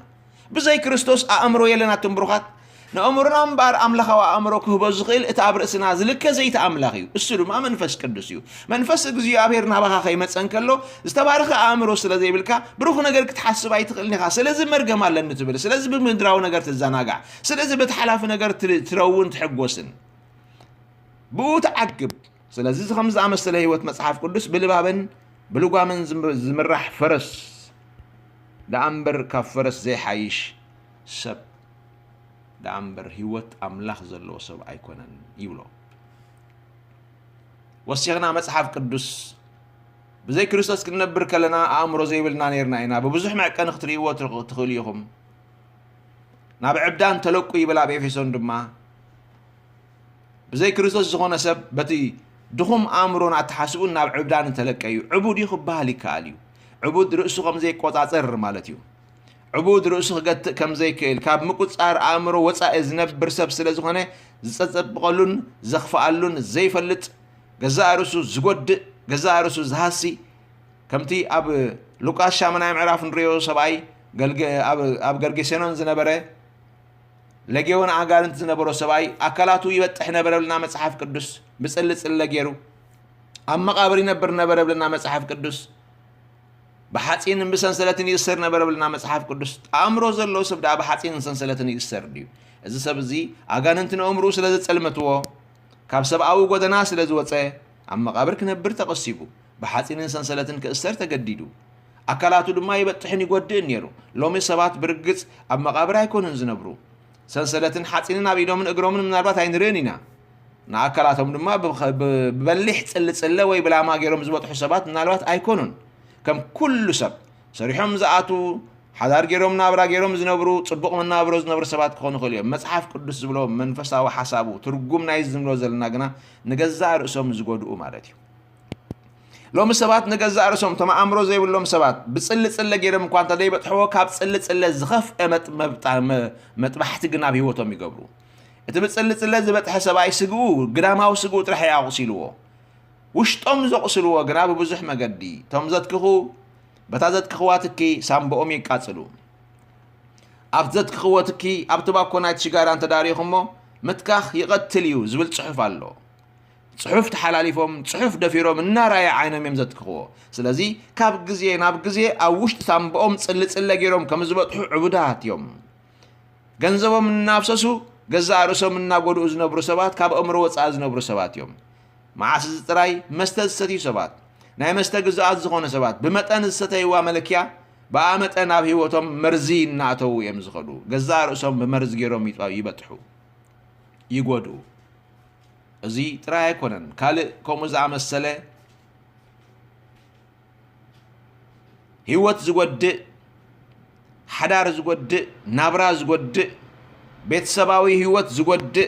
ብዘይ ክርስቶስ ኣእምሮ የለናትን ብሩኻት። ንኣእምሮና እምበኣር ኣምላኻዊ ኣእምሮ ክህቦ ዝኽእል እቲ ኣብ ርእስና ዝልከ ዘይቲ ኣምላኽ እዩ። እሱ ድማ መንፈስ ቅዱስ እዩ። መንፈስ እግዚኣብሔር ናባኻ ከይመጸ እንከሎ፣ ዝተባረኸ ኣእምሮ ስለ ዘይብልካ፣ ብሩኽ ነገር ክትሓስብ ኣይትኽእልን ኢኻ። ስለዚ መርገም ኣለኒ ትብል። ስለዚ ብምድራዊ ነገር ትዘናጋዕ። ስለዚ በቲ ሓላፊ ነገር ትር-፣ ትረውን ትሕጎስን። ብኡ ትዓግብ። ስለዚ እዚ ከም ዝኣመሰለ ህይወት መጽሓፍ ቅዱስ ብልባብን ብልጓምን ዝም-፣ ዝምራሕ ፈረስ ደኣ እምበር ካብ ፈረስ ዘይሓይሽ ሰብ ደኣ እምበር ህይወት ኣምላኽ ዘለዎ ሰብ ኣይኮነን ይብሎ። ወሲኽና መጽሓፍ ቅዱስ ብዘይ ክርስቶስ ክንነብር ከለና ኣእምሮ ዘይብልና ነይርና ኢና። ብብዙሕ መዕቀኒ ክትርእይዎ ትኽ-፣ ትኽእሉ ኢኹም። ናብ ዕብዳን ተለቁ ይብል ኣብ ኤፌሶን ድማ። ብዘይ ክርስቶስ ዝኾነ ሰብ በቲ ድኹም ኣእምሮን ኣተሓስብኡን ናብ ዕብዳን ተለቀ እዩ። ዕቡድ እዩ ክበሃል ይከኣል እዩ። ዕቡድ ርእሱ ከም ዘይቆጻጸር ማለት እዩ። ዕቡድ ርእሱ ክገትእ ከም ዘይክእል፣ ካብ ምቁጽጻር ኣእምሮ ወጻኢ ዝነብር ሰብ ስለ ዝኾነ፣ ዝጸጸብቐሉን ዘኽፍኣሉን ዘይፈልጥ፣ ገዛእ ርእሱ ዝጎድእ፣ ገዛእ ርእሱ ዝሃሲ፣ ከምቲ ኣብ ሉቃስ ሻምናይ ምዕራፍ ንርእዮ ሰብኣይ ገልገ-፣ ኣብ፣ ኣብ ገርጌሴኖን ዝነበረ ለጌዮን ኣጋንንት ዝነበሮ ሰብኣይ ኣካላቱ ይበጥሕ ነበረ ብልና መጽሓፍ ቅዱስ፣ ብጽልጽለ ገይሩ። ኣብ መቓብር ይነብር ነበረ ብልና መጽሓፍ ቅዱስ። ብሓጺንን ብሰንሰለትን ይእሰር ነበረ ብልና መጽሓፍ ቅዱስ። ኣእምሮ ዘለዎ ሰብ ደኣ ብሓጺንን ሰንሰለትን ይእሰር ድዩ? እዚ ሰብ እዚ ኣጋንንት ንእምርኡ ስለ ዘጸልመትዎ፣ ካብ ሰብኣዊ ጎደና ስለ ዝወጸ፣ ኣብ መቓብር ክነብር ተቐሲቡ፣ ብሓጺንን ሰንሰለትን ክእሰር ተገዲዱ። ኣካላቱ ድማ ይበጥሕን ይጎድእን ነይሩ። ሎሚ ሰባት ብርግጽ ኣብ መቓብር ኣይኮኑን ዝነብሩ። ሰንሰለትን ሓጺንን ኣብ ኢዶምን እግሮምን ምናልባት ኣይንርእን ኢና። ንኣካላቶም ድማ ብ-፣ ብ-፣ ብበሊሕ ጽልጽለ ወይ ብላማ ገይሮም ዝበጥሑ ሰባት ምናልባት ኣይኮኑን። ከም ኩሉ ሰብ ሰሪሖም ዝኣትዉ፣ ሓዳር ገይሮም ናብራ ገይሮም ዝነብሩ፣ ጽቡቕ መናብሮ ዝነብሩ ሰባት ክኾኑ ይኽእሉ እዮም። መጽሓፍ ቅዱስ ዝብሎ መንፈሳዊ ሓሳቡ፣ ትርጉም ናይ ዝንብሎ ዘለና ግና ንገዛእ ርእሶም ዝጎድኡ ማለት እዩ። ሎሚ ሰባት ንገዛእ ርእሶም፣ እቶም ኣእምሮ ዘይብሎም ሰባት፣ ብጽልጽለ ገይሮም እኳ እንተ ዘይበጥሕዎ፣ ካብ ጽልጽለ ዝኸፍአ መጥ-፣ መብጣ-፣ መ-፣ መጥባሕቲ ግን ኣብ ህይወቶም ይገብሩ። እቲ ብጽልጽለ ዝበጥሐ ሰብኣይ ስግኡ፣ ግዳማዊ ስግኡ ጥራሕ እዩ ኣቑሲልዎ። ውሽጦም ዘቑስልዎ ግና ብብዙሕ መገዲ፣ እቶም ዘትክኹ፣ በታ ዘትክኽዋ ትኪ ሳምቦኦም ይቃጽሉ። ኣብቲ ዘትክኽዎ ትኪ፣ ኣብቲ ባኮ ናይቲ ሽጋራ እንተ ዳሪኹሞ፣ ምትካኽ ይቐትል እዩ ዝብል ጽሑፍ ኣሎ። ጽሑፍ ተሓላሊፎም፣ ጽሑፍ ደፊሮም እናራየ ዓይኖም እዮም ዘትክኽዎ። ስለዚ፣ ካብ ግዜ ናብ ግዜ ኣብ ውሽጢ ሳምቦኦም ጽልጽለ ገይሮም ከም ዝበጥሑ ዕቡዳት እዮም። ገንዘቦም እናፍሰሱ፣ ገዛእ ርእሶም እናጎድኡ ዝነብሩ ሰባት፣ ካብ ኣእምሮ ወጻኢ ዝነብሩ ሰባት እዮም። መዓስ እዚ ጥራይ መስተ ዝሰትዩ ሰባት፣ ናይ መስተ ግዙኣት ዝኾኑ ሰባት፣ ብመጠን ዝሰተይዋ መለኪያ፣ ብኣ መጠን ኣብ ህይወቶም መርዚ እናእተዉ እዮም ዝኸዱ። ገዛእ ርእሶም ብመርዚ ገይሮም ይጠ-፣ ይበጥሑ፣ ይጎድኡ። እዚ ጥራይ ኣይኮነን፣ ካልእ ከምኡ ዝኣመሰለ ህይወት ዝጎድእ፣ ሓዳር ዝጎድእ፣ ናብራ ዝጎድእ፣ ቤተሰባዊ ህይወት ዝጎድእ፣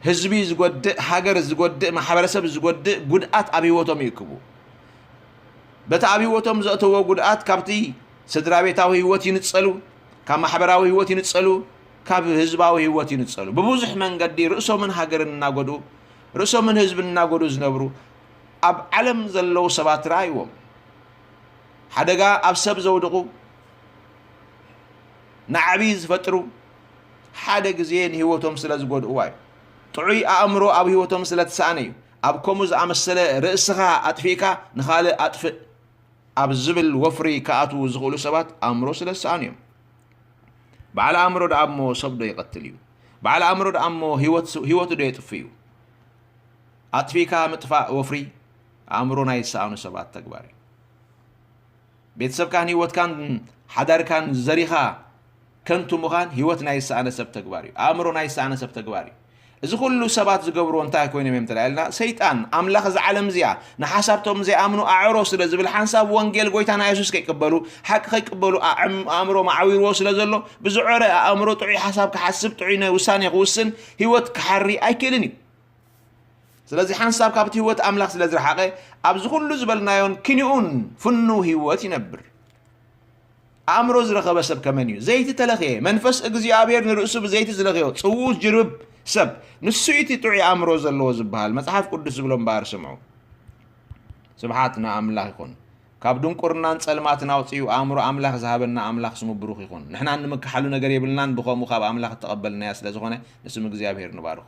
ህዝቢ ዝጎድእ፣ ሃገር ዝጎድእ፣ ማሕበረሰብ ዝጎድእ ጉድኣት ኣብ ህይወቶም ይእክቡ። በቲ ኣብ ህይወቶም ዘእተዎ ጉድኣት ካብቲ ስድራ ቤታዊ ህይወት ይንጸሉ፣ ካብ ማሕበራዊ ህይወት ይንጸሉ፣ ካብ ህዝባዊ ህይወት ይንጸሉ። ብብዙሕ መንገዲ ርእሶምን ሃገርን እናጎድኡ፣ ርእሶምን ህዝብን እናጎድኡ ዝነብሩ ኣብ ዓለም ዘለዉ ሰባት ረኣይዎም። ሓደጋ ኣብ ሰብ ዘውድቑ፣ ናዕቢ ዝፈጥሩ፣ ሓደ ግዜ ንህይወቶም ስለ ዝጎድእዋ እዩ። ጥዑይ ኣእምሮ ኣብ ህይወቶም ስለ ትሰኣነ እዩ። ኣብ ከምኡ ዝኣመሰለ ርእስኻ ኣጥፊእካ ንኻልእ ኣጥፍእ ኣብ ዝብል ወፍሪ ክኣትዉ ዝኽእሉ ሰባት ኣእምሮ ስለ ዝሰኣኑ እዮም። በዓል ኣእምሮ ደኣ እሞ ሰብ ዶ ይቐትል እዩ? በዓል ኣእምሮ ደኣ እሞ ህይወት-፣ ህይወቱ ዶ የጥፍእ እዩ? ኣጥፊእካ ምጥፋእ ወፍሪ ኣእምሮ ናይ ዝሰኣኑ ሰባት ተግባር እዩ። ቤተሰብካን ህይወትካን ሓዳርካን ዘሪኻ ከንቱ ምዃን ህይወት ናይ ዝሰኣነ ሰብ ተግባር እዩ። ኣእምሮ ናይ ዝሰኣነ ሰብ ተግባር እዩ። እዚ ኩሉ ሰባት ዝገብርዎ እንታይ ኮይኖም እዮም ተላኢልና? ሰይጣን፣ ኣምላኽ እዛ ዓለም እዚኣ፣ ንሓሳብቶም ዘይኣምኑ ኣዕሮ ስለ ዝብል ሓንሳብ ወንጌል ጎይታና የሱስ ከይቅበሉ፣ ሓቂ ከይቅበሉ፣ ኣዕም-፣ ኣእምሮ መዓዊርዎ ስለ ዘሎ፣ ብዝዖረ ኣእምሮ ጥዑይ ሓሳብ ክሓስብ፣ ጥዑይ ናይ ውሳኔ ክውስን፣ ህይወት ክሓሪ ኣይክእልን እዩ። ስለዚ ሓንሳብ ካብቲ ህይወት ኣምላኽ ስለ ዝረሓቐ፣ ኣብዚ ኩሉ ዝበልናዮን ኪንኡን ፍኑው ህይወት ይነብር። ኣእምሮ ዝረኸበ ሰብ ከመን እዩ? ዘይቲ ተለኽየ። መንፈስ እግዚኣብሔር ንርእሱ ብዘይቲ ዝለኽዮ ጽዉእ ጅርብ ሰብ፣ ንሱ እዩ እቲ ጥዑይ ኣእምሮ ዘለዎ ዝበሃል። መጽሓፍ ቅዱስ ዝብሎ እምበኣር ስምዑ። ስብሓት ንኣምላኽ ይኹን። ካብ ድንቁርናን ጸልማትን ኣውጺኡ ኣእምሮ ኣምላኽ ዝሃበና ኣምላኽ ስሙ ብሩኽ ይኹን። ንሕና እንምክሓሉ ነገር የብልናን፣ ብኸምኡ ካብ ኣምላኽ እተቐበልናዮ ስለ ዝኾነ ንስም እግዚኣብሔር ንባርኾ።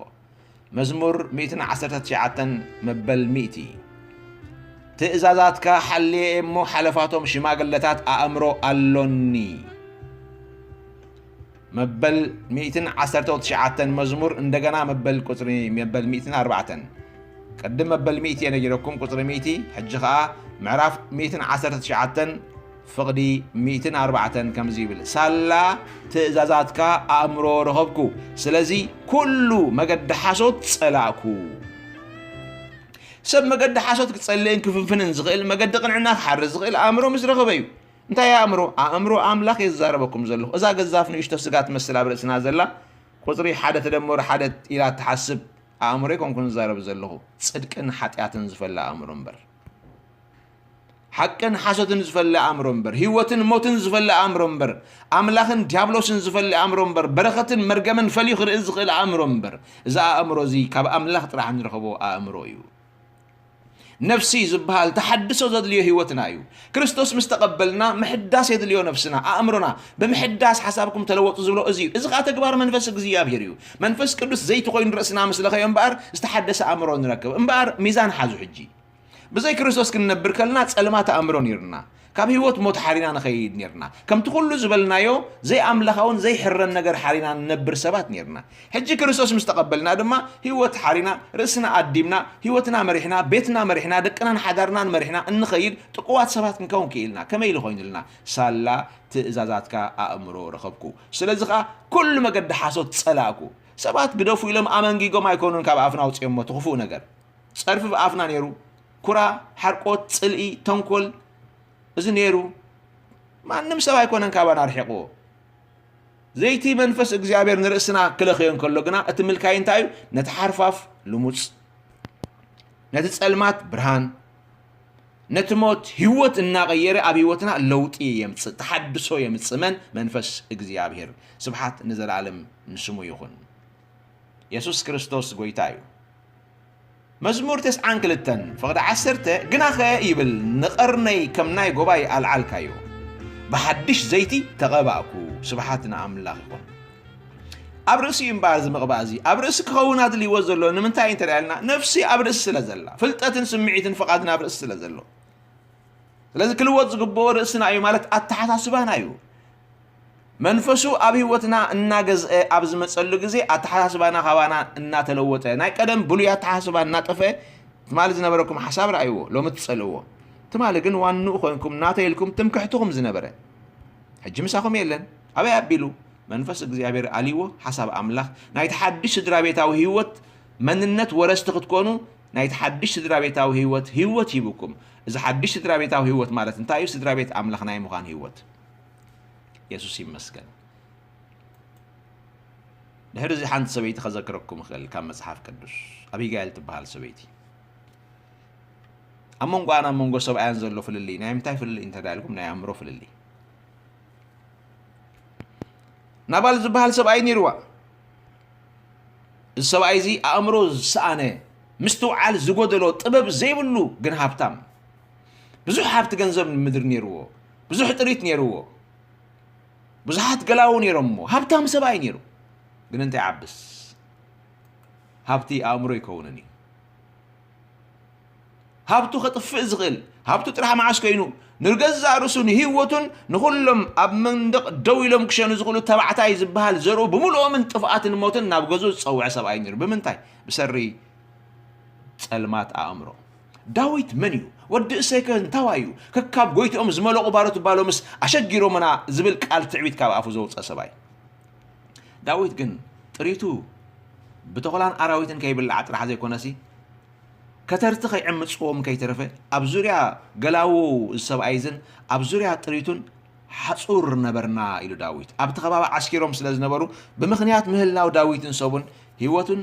መዝሙር ሚእትን ዓሰርተ ትሽዓተን መበል ሚእቲ። ትእዛዛትካ ሓልየ እሞ ሓለፋቶም ሽማግለታት ኣእምሮ ኣሎኒ። መበል ሚእትን ዓሰርተ ትሽዓተን መዝሙር እንደገና መበል ቁጽሪ መበል ሚእትን ኣርባዕተን። ቅድም መበል ሚእቲ እየ ነጊረኩም፣ ቁጽሪ ሚእቲ። ሕጂ ኸኣ ምዕራፍ ሚእትን ዓሰርተ ትሽዓተን ፍቕዲ ሚእትን ኣርባዕተን ከምዚ ይብል፣ ሳላ ትእዛዛትካ ኣእምሮ ረኸብኩ፣ ስለዚ ኩሉ መገዲ ሓሶት ጸላእኩ። ሰብ መገዲ ሓሶት ክጸልእን ክፍንፍንን ዝኽእል፣ መገዲ ቅንዕና ክሓርስ ዝኽእል ኣእምሮ ምስ ረኸበ እዩ። እንታይ ኣእምሮ? ኣእምሮ ኣምላኽ እየ ዝዛረበኩም ዘለኹ። እዛ ገዛፍ ንእሽቶ ስጋ ትመስል ኣብ ርእስና ዘላ፣ ቁጽሪ ሓደ ተደመሩ ሓደ ኢላ እትሓስብ ኣእምሮ ኣይኮንኩን ዝዛረብ ዘለኹ። ጽድቅን ሓጢኣትን ዝፈሊ ኣእምሮ እምበር። ሓቅን ሓሶትን ዝፈሊ ኣእምሮ እምበር፣ ህይወትን ሞትን ዝፈሊ ኣእምሮ እምበር፣ ኣምላኽን ዲያብሎስን ዝፈሊ ኣእምሮ እምበር፣ በረኸትን መርገምን ፈልዩ ክርኢ ዝኽእል ኣእምሮ እምበር፣ እዚ ኣእምሮ እዚ ካብ ኣምላኽ ጥራሕ እንረኸቦ ኣእምሮ እዩ። ነፍሲ ዝበሃል ተሓድሶ ዘድልዮ ህይወትና እዩ። ክርስቶስ ምስ ተቐበልና ምሕዳስ የድልዮ ነፍስና፣ ኣእምሮና። ብምሕዳስ ሓሳብኩም ተለወጡ ዝብሎ እዚ እዩ። እዚ ኸኣ ተግባር መንፈስ እግዚኣብሔር እዩ። መንፈስ ቅዱስ ዘይቲ ኮይኑ ንርእስና ምስ ለኸዮ እምበኣር ዝተሓደሰ ኣእምሮ ንረክብ። እምበኣር ሚዛን ሓዙ ሕጂ። ብዘይ ክርስቶስ ክንነብር ከለና ጸልማት ኣእምሮ ኔርና፣ ካብ ህይወት ሞት ሓሪና ንኸይድ ኔርና። ከምቲ ኩሉ ዝበልናዮ ዘይኣምላኻውን ዘይሕረን ነገር ሓሪና ንነብር ሰባት ኔርና። ሕጂ ክርስቶስ ምስ ተቐበልና ድማ ህይወት ሓሪና፣ ርእስና ኣዲምና፣ ህይወትና መሪሕና፣ ቤትና መሪሕና፣ ደቅናን ሓዳርናን መሪሕና እንኸይድ ጥቁዋት ሰባት ክንከውን ክኢልና። ከመይ ኢሉ ኮይኑልና? ሳላ ትእዛዛትካ ኣእምሮ ረኸብኩ። ስለዚ ኸኣ ኩሉ መገዲ ሓሶት ጸላእኩ። ሰባት ግደፉ ኢሎም ኣመንጊጎም ኣይኮኑን ካብ ኣፍና ኣውጺኦሞ እቲ ክፉእ ነገር። ጸርፊ ብኣፍና ነይሩ። ኩራ፣ ሓርቆት፣ ጽልኢ፣ ተንኮል፣ እዚ ነይሩ። ማንም ሰብ ኣይኮነን ካባና ኣርሒቕዎ። ዘይቲ መንፈስ እግዚኣብሔር ንርእስና ክለኽዮ እንከሎ ግና፣ እቲ ምልካይ እንታይ እዩ? ነቲ ሓርፋፍ ልሙጽ፣ ነቲ ጸልማት ብርሃን፣ ነቲ ሞት ህይወት እናቐየረ ኣብ ህይወትና ለውጢ የምጽእ፣ ተሓድሶ የምጽእ። መን? መንፈስ እግዚኣብሔር። ስብሓት ንዘለኣለም ንስሙ ይኹን። የሱስ ክርስቶስ ጐይታ እዩ። መዝሙር ተስዓን ክልተን ፍቕዲ ዓሰርተ፣ ግናኸ ይብል፣ ንቐርነይ ከም ናይ ጎባይ ኣልዓልካዮ፣ ብሓድሽ ዘይቲ ተቐባእኩ። ስብሓት ንኣምላኽ ይኹን። ኣብ ርእሲ እዩ እምበኣር እዚ ምቕባእ እዚ። ኣብ ርእሲ ክኸውን ኣድልይዎ ዘሎ ንምንታይ እንተ ደኣ ኢልና፣ ነፍሲ ኣብ ርእሲ ስለ ዘላ፣ ፍልጠትን ስምዒትን ፍቓድን ኣብ ርእሲ ስለ ዘሎ። ስለዚ ክልወጥ ዝግብኦ ርእስና እዩ፣ ማለት ኣተሓሳስባና እዩ። መንፈሱ ኣብ ህይወትና እናገዝአ ኣብ ዝመጸሉ ግዜ ኣተሓሳስባና ካባና እናተለወጠ፣ ናይ ቀደም ብሉይ ኣተሓሳስባ እናጠፍአ፣ ትማሊ ዝነበረኩም ሓሳብ ረኣይዎ፣ ሎሚ ትጸልእዎ። ትማሊ ግን ዋንኡ ኮንኩም ናተይ ኢልኩም ትምክሕትኹም ዝነበረ፣ ሕጂ ምሳኹም የለን። ኣበይ ኣቢሉ? መንፈስ እግዚኣብሔር ኣልይዎ፣ ሓሳብ ኣምላኽ ናይቲ ሓድሽ ስድራ ቤታዊ ህይወት መንነት ወረስቲ ክትኮኑ፣ ናይቲ ሓድሽ ስድራ ቤታዊ ህይወት፣ ህይወት ሂቡኩም። እዚ ሓድሽ ስድራ ቤታዊ ህይወት ማለት እንታይ እዩ? ስድራ ቤት ኣምላኽ ናይ ምዃን ህይወት። የሱስ ይመስገን። ድሕሪ እዚ ሓንቲ ሰበይቲ ከዘክረኩም እኽእል ካብ መጽሓፍ ቅዱስ። ኣቢጋይል ትበሃል ሰበይቲ። ኣብ መንጎኣን ኣብ መንጎ ሰብኣያን ዘሎ ፍልልይ፣ ናይ ምንታይ ፍልልይ እንተ ደኣ ኢልኩም፣ ናይ ኣእምሮ ፍልልይ። ናባል ዝበሃል ሰብኣይ ነይርዋ። እዚ ሰብኣይ እዚ ኣእምሮ ዝሰኣነ፣ ምስትውዓል ዝጎደሎ፣ ጥበብ ዘይብሉ ግን ሃብታም። ብዙሕ ሃብቲ ገንዘብ ምድሪ ነይርዎ። ብዙሕ ጥሪት ነይርዎ። ብዙሓት ገላዉ ነይሮምዎ። ሃብታም ሰብኣይ ነይሩ። ግን እንታይ ዓብስ? ሃብቲ ኣእምሮ ኣይከውንን እዩ። ሃብቱ ከጥፍእ ዝኽእል፣ ሃብቱ ጥራሕ መዓስ ኮይኑ፣ ንገዛእ ርእሱ፣ ንህይወቱን ንኹሎም ኣብ መንደቕ ደው ኢሎም ክሸኑ ዝኽእሉ ተባዕታይ ዝበሃል ዘርኡ ብምልኦምን ጥፍኣትን ሞትን ናብ ገዝኡ ዝጸውዐ ሰብኣይ ነይሩ። ብምንታይ? ብሰሪ ጸልማት ኣእምሮ። ዳዊት መን እዩ? ወዲ እሴይከ እንታዋይ እዩ? ከካብ ጎይትኦም ዝመለቑ ባሮት እባ ሎምስ ኣሸጊሮምና ዝብል ቃል ትዕቢት ካብ ኣፉ ዘውጸ ሰብኣይ። ዳዊት ግን ጥሪቱ ብተኹላን ኣራዊትን ከይብላዕ ጥራሕ ዘይኮነሲ፣ ከተርቲ ከይዕምጽዎም ከይተረፈ፣ ኣብ ዙርያ ገላዉ እዚ ሰብኣይ እዝን ኣብ ዙርያ ጥሪቱን ሓጹር ነበርና ኢሉ ዳዊት። ኣብቲ ከባቢ ዓስኪሮም ስለ ዝነበሩ፣ ብምኽንያት ምህላው ዳዊትን ሰቡን፣ ህይወቱን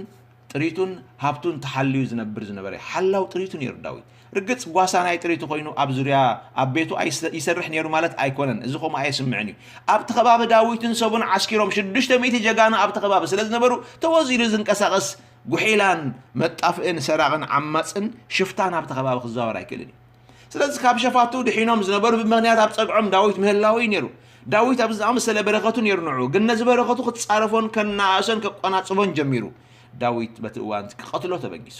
ጥሪቱን ሃብቱን ተሓልዩ ዝነብር ዝነበረ ሓላው ጥሪቱ ነይሩ ዳዊት። ርግጽ ጓሳ ናይ ጥሪቱ ኮይኑ ኣብ ዙርያ ኣብ ቤቱ ኣይስ-፣ ይሰርሕ ነይሩ ማለት ኣይኮነን። እዚ ከምኡ ኣየስምዕን እዩ። ኣብቲ ከባቢ ዳዊትን ሰቡን ዓስኪሮም ሽዱሽተ ሚእቲ ጀጋኑ ኣብቲ ከባቢ ስለ ዝነበሩ፣ ተወዝ ኢሉ ዝንቀሳቐስ ጉሒላን መጣፍእን ሰራቕን ዓማጽን ሽፍታን ኣብቲ ከባቢ ክዘዋወር ኣይክእልን እዩ። ስለዚ ካብ ሸፋቱ ድሒኖም ዝነበሩ ብምኽንያት ኣብ ጸግዖም ዳዊት ምህላው እዩ ነይሩ። ዳዊት ኣብዚ ዝኣመሰለ በረኸቱ ነይሩ ንዑ፣ ግን ነዚ በረኸቱ ክጻረፎን ከነኣእሶን ከቆናጽቦን ጀሚሩ። ዳዊት በቲ እዋን ክቐትሎ ተበጊሱ።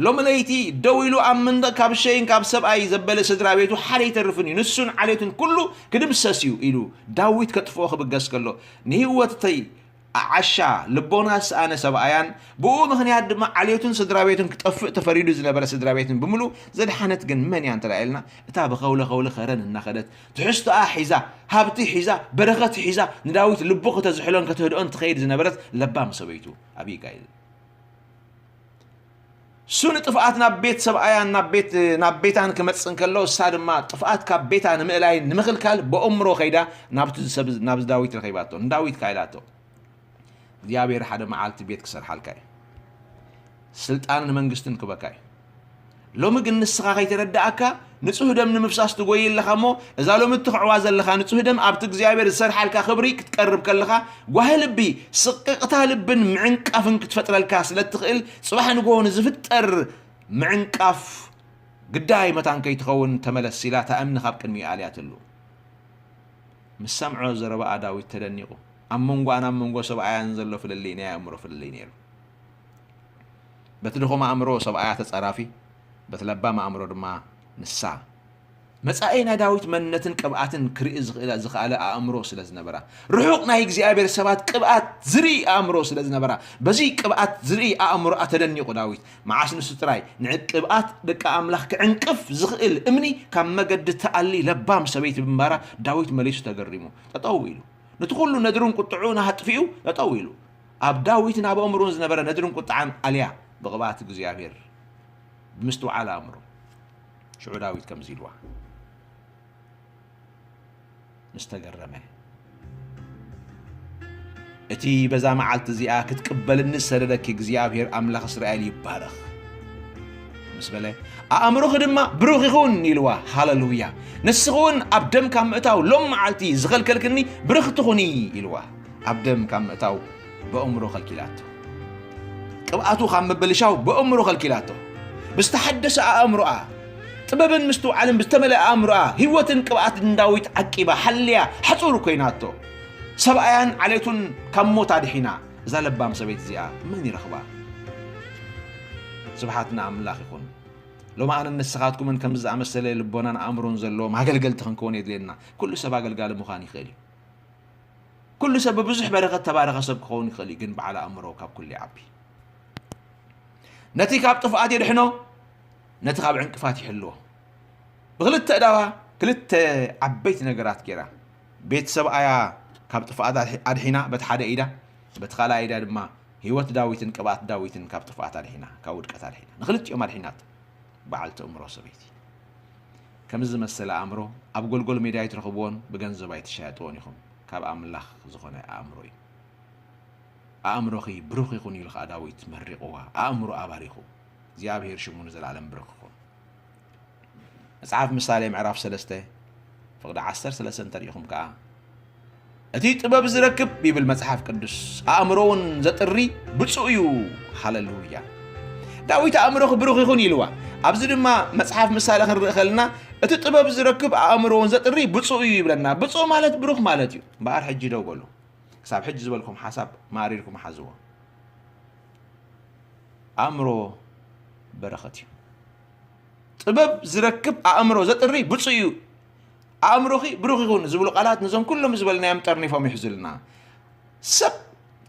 ሎሚ ለይቲ ደው ኢሉ ኣብ መንደቕ ካብ ሸይን ካብ ሰብኣይ ዘበለ ስድራ ቤቱ ሓደ ኣይተርፍን እዩ፣ ንሱን ዓሌቱን ኩሉ ክድምሰስ እዩ ኢሉ ዳዊት ከጥፍኦ ክብገስ ከሎ፣ ንህይወተይ ዓሻ ልቦና ዝሰኣነ ሰብኣያን ብኡ ምኽንያት ድማ ዓሌቱን ስድራ ቤቱን ክጠፍእ ተፈሪዱ ዝነበረ ስድራ ቤትን ብምሉእ ዘድሓነት ግን መን እያ እንተ ኢልና፣ እታ ብኸውለ ኸውሊ ኸረን እናኸደት ትሕዝቶኣ ሒዛ፣ ሃብቲ ሒዛ፣ በረኸት ሒዛ፣ ንዳዊት ልቡ ከተዝሕሎን ከተህድኦን ትኸይድ ዝነበረት ለባም ሰበይቱ ኣቢጋይል። እሱ ንጥፍኣት ናብ ቤት ሰብኣያን ናብ ቤት፣ ናብ ቤታን ክመጽእ እንከሎ፣ እሳ ድማ ጥፍኣት ካብ ቤታ ንምእላይ ንምኽልካል ብእምሮ ከይዳ ናብቲ ሰብ፣ ናብዚ ዳዊት ረኺባቶ። ንዳዊት ከኣ ኢላቶ፣ እግዚኣብሔር ሓደ መዓልቲ ቤት ክሰርሓልካ እዩ። ስልጣንን መንግስትን ክበካ እዩ። ሎሚ ግን ንስኻ ከይተረዳእካ ንጹህ ደም ንምፍሳስ ትጎይ ኣለኻ እሞ፣ እዛ ሎሚ እትኽዕዋ ዘለኻ ንጹህ ደም ኣብቲ እግዚኣብሔር ዝሰርሓልካ ክብሪ ክትቀርብ ከለኻ፣ ጓሂ ልቢ፣ ስቕቕታ ልብን ምዕንቃፍን ክትፈጥረልካ ስለ እትኽእል፣ ጽባሕ ንግሆ ንዝፍጠር ምዕንቃፍ ግዳይ መታን ከይትኸውን ተመለስ ኢላ እታ እምኒ ካብ ቅድሚኡ ኣልያትሉ። ምስ ሰምዖ ዘረባኣ ዳዊት ተደኒቑ። ኣብ መንጎኣን ኣብ መንጎ ሰብኣያን ዘሎ ፍልልይ ናይ ኣእምሮ ፍልልይ ነይሩ። በቲ ድኹም ኣእምሮ ሰብኣያ ተጻራፊ፣ በቲ ለባም ኣእምሮ ድማ ንሳ። መጻኢ ናይ ዳዊት መንነትን ቅብኣትን ክርኢ ዝኽእል፣ ዝኸኣለ ኣእምሮ ስለ ዝነበራ፣ ርሑቕ ናይ እግዚኣብሔር ሰባት ቅብኣት ዝርኢ ኣእምሮ ስለ ዝነበራ፣ በዚ ቅብኣት ዝርኢ ኣእምሮኣ ተደኒቑ ዳዊት። መዓስ ንሱ ጥራይ፣ ንቅብኣት ደቂ ኣምላኽ ክዕንቅፍ ዝኽእል እምኒ ካብ መገዲ ትኣሊ ለባም ሰበይቲ ብምንባራ ዳዊት መሊሱ ተገሪሙ። ጠጠው ኢሉ። ነቲ ኩሉ ነድሩን ቁጥዑን ኣጥፊኡ ጠጠው ኢሉ። ኣብ ዳዊትን ኣብ ኣእምሮን ዝነበረ ነድርን ቁጥዓን ኣልያ ብቅብኣት እግዚኣብሔር ብምስትውዓል ኣእምሮ። ሽዑ ዳዊት ከምዚ ኢልዋ ምስ ተገረመ፣ እቲ በዛ መዓልቲ እዚኣ ክትቅበልኒ ዝሰደደኪ እግዚኣብሔር ኣምላኽ እስራኤል ይባረኽ። ምስ በለ፣ ኣእምሮኺ ድማ ብሩኽ ይኹን ኢልዋ። ሃለሉያ! ንስኺ እውን ኣብ ደም ካብ ምእታው ሎም መዓልቲ ዝኸልከልክኒ ብርኽቲ ኹኒ ኢልዋ። ኣብ ደም ካብ ምእታው ብኣእምሮ ከልኪላቶ። ቅብኣቱ ካብ ምብልሻው ብኣእምሮ ከልኪላቶ። ብዝተሓደሰ ኣእምሮኣ፣ ጥበብን ምስትውዓልን ብዝተመልአ ኣእምሮኣ፣ ህይወትን ቅብኣትን ዳዊት ዓቂባ፣ ሓልያ፣ ሓጹር ኮይናቶ። ሰብኣያን ዓሌቱን ካብ ሞት ኣድሒና። እዛ ለባም ሰበይቲ እዚኣ መን ይረኽባ? ስብሓት ንኣምላኽ ይኹን። ሎሚ ኣነን ንስኻትኩምን ከምዚ ዝኣመሰለ ልቦናን ኣእምሮን ዘለዎም ኣገልገልቲ ክንከውን የድልየና። ኩሉ ሰብ ኣገልጋሊ ምዃን ይኽእል እዩ። ኩሉ ሰብ ብብዙሕ በረኸት ተባረኸ ሰብ ክኸውን ይኽእል እዩ፣ ግን በዓል ኣእምሮ ካብ ኩሉ ይዓቢ። ነቲ ካብ ጥፍኣት የድሕኖ፣ ነቲ ካብ ዕንቅፋት ይሕልዎ። ብኽልተ እዳዋ ክልተ ዓበይቲ ነገራት ገይራ። ቤት ሰብኣያ ካብ ጥፍኣት ኣድሒ-፣ ኣድሒና በቲ ሓደ ኢዳ፣ በቲ ካልኣይ ኢዳ ድማ ህይወት ዳዊትን ቅብኣት ዳዊትን ካብ ጥፍኣት ኣድሒና፣ ካብ ውድቀት ኣድሒና። ንኽልቲኦም ኣድሒናቶ። በዓልቲ ኣእምሮ ሰበይቲ። ከምዚ ዝመሰለ ኣእምሮ ኣብ ጎልጎል ሜዳ ኣይትረኽብዎን፣ ብገንዘብ ኣይትሻየጥዎን ኢኹም። ካብ ኣምላኽ ዝኾነ ኣእምሮ እዩ። ኣእምሮኺ ብሩኽ ይኹን ኢሉ ኸዓ ዳዊት መሪቕዋ። ኣእምሮኣ ባሪኹ። እግዚኣብሔር ሽሙ ንዘለኣለም ብሩኽ ይኹን። መጽሓፍ ምሳሌ ምዕራፍ ሰለስተ ፍቕዲ ዓሰርተ ሰለስተ እንተሪኢኹም ከኣ፣ "እቲ ጥበብ ዝረክብ" ይብል መጽሓፍ ቅዱስ፣ "ኣእምሮ እውን ዘጥሪ ብፁዕ እዩ።" ሃለሉያ። ዳዊት ኣእምሮኺ ብሩኽ ይኹን ኢልዋ። ኣብዚ ድማ መጽሓፍ ምሳሌ ክንርኢ ከለና፣ "እቲ ጥበብ ዝረክብ ኣእምሮ እውን ዘጥሪ ብፁዕ እዩ" ይብለና። ብፁዕ ማለት ብሩኽ ማለት እዩ። እምበኣር ሕጂ ደው በሉ። ክሳብ ሕጂ ዝበልኩም ሓሳብ ማሪርኩም ሓዝዎ። ኣእምሮ በረኸት እዩ። "ጥበብ ዝረክብ ኣእምሮ ዘጥሪ ብፁዕ እዩ። ኣእምሮኺ ብሩኽ ይኹን" ዝብሉ ቃላት ነዞም ኩሎም ዝበልናዮም ጠርኒፎም ይሕዙልና። ሰብ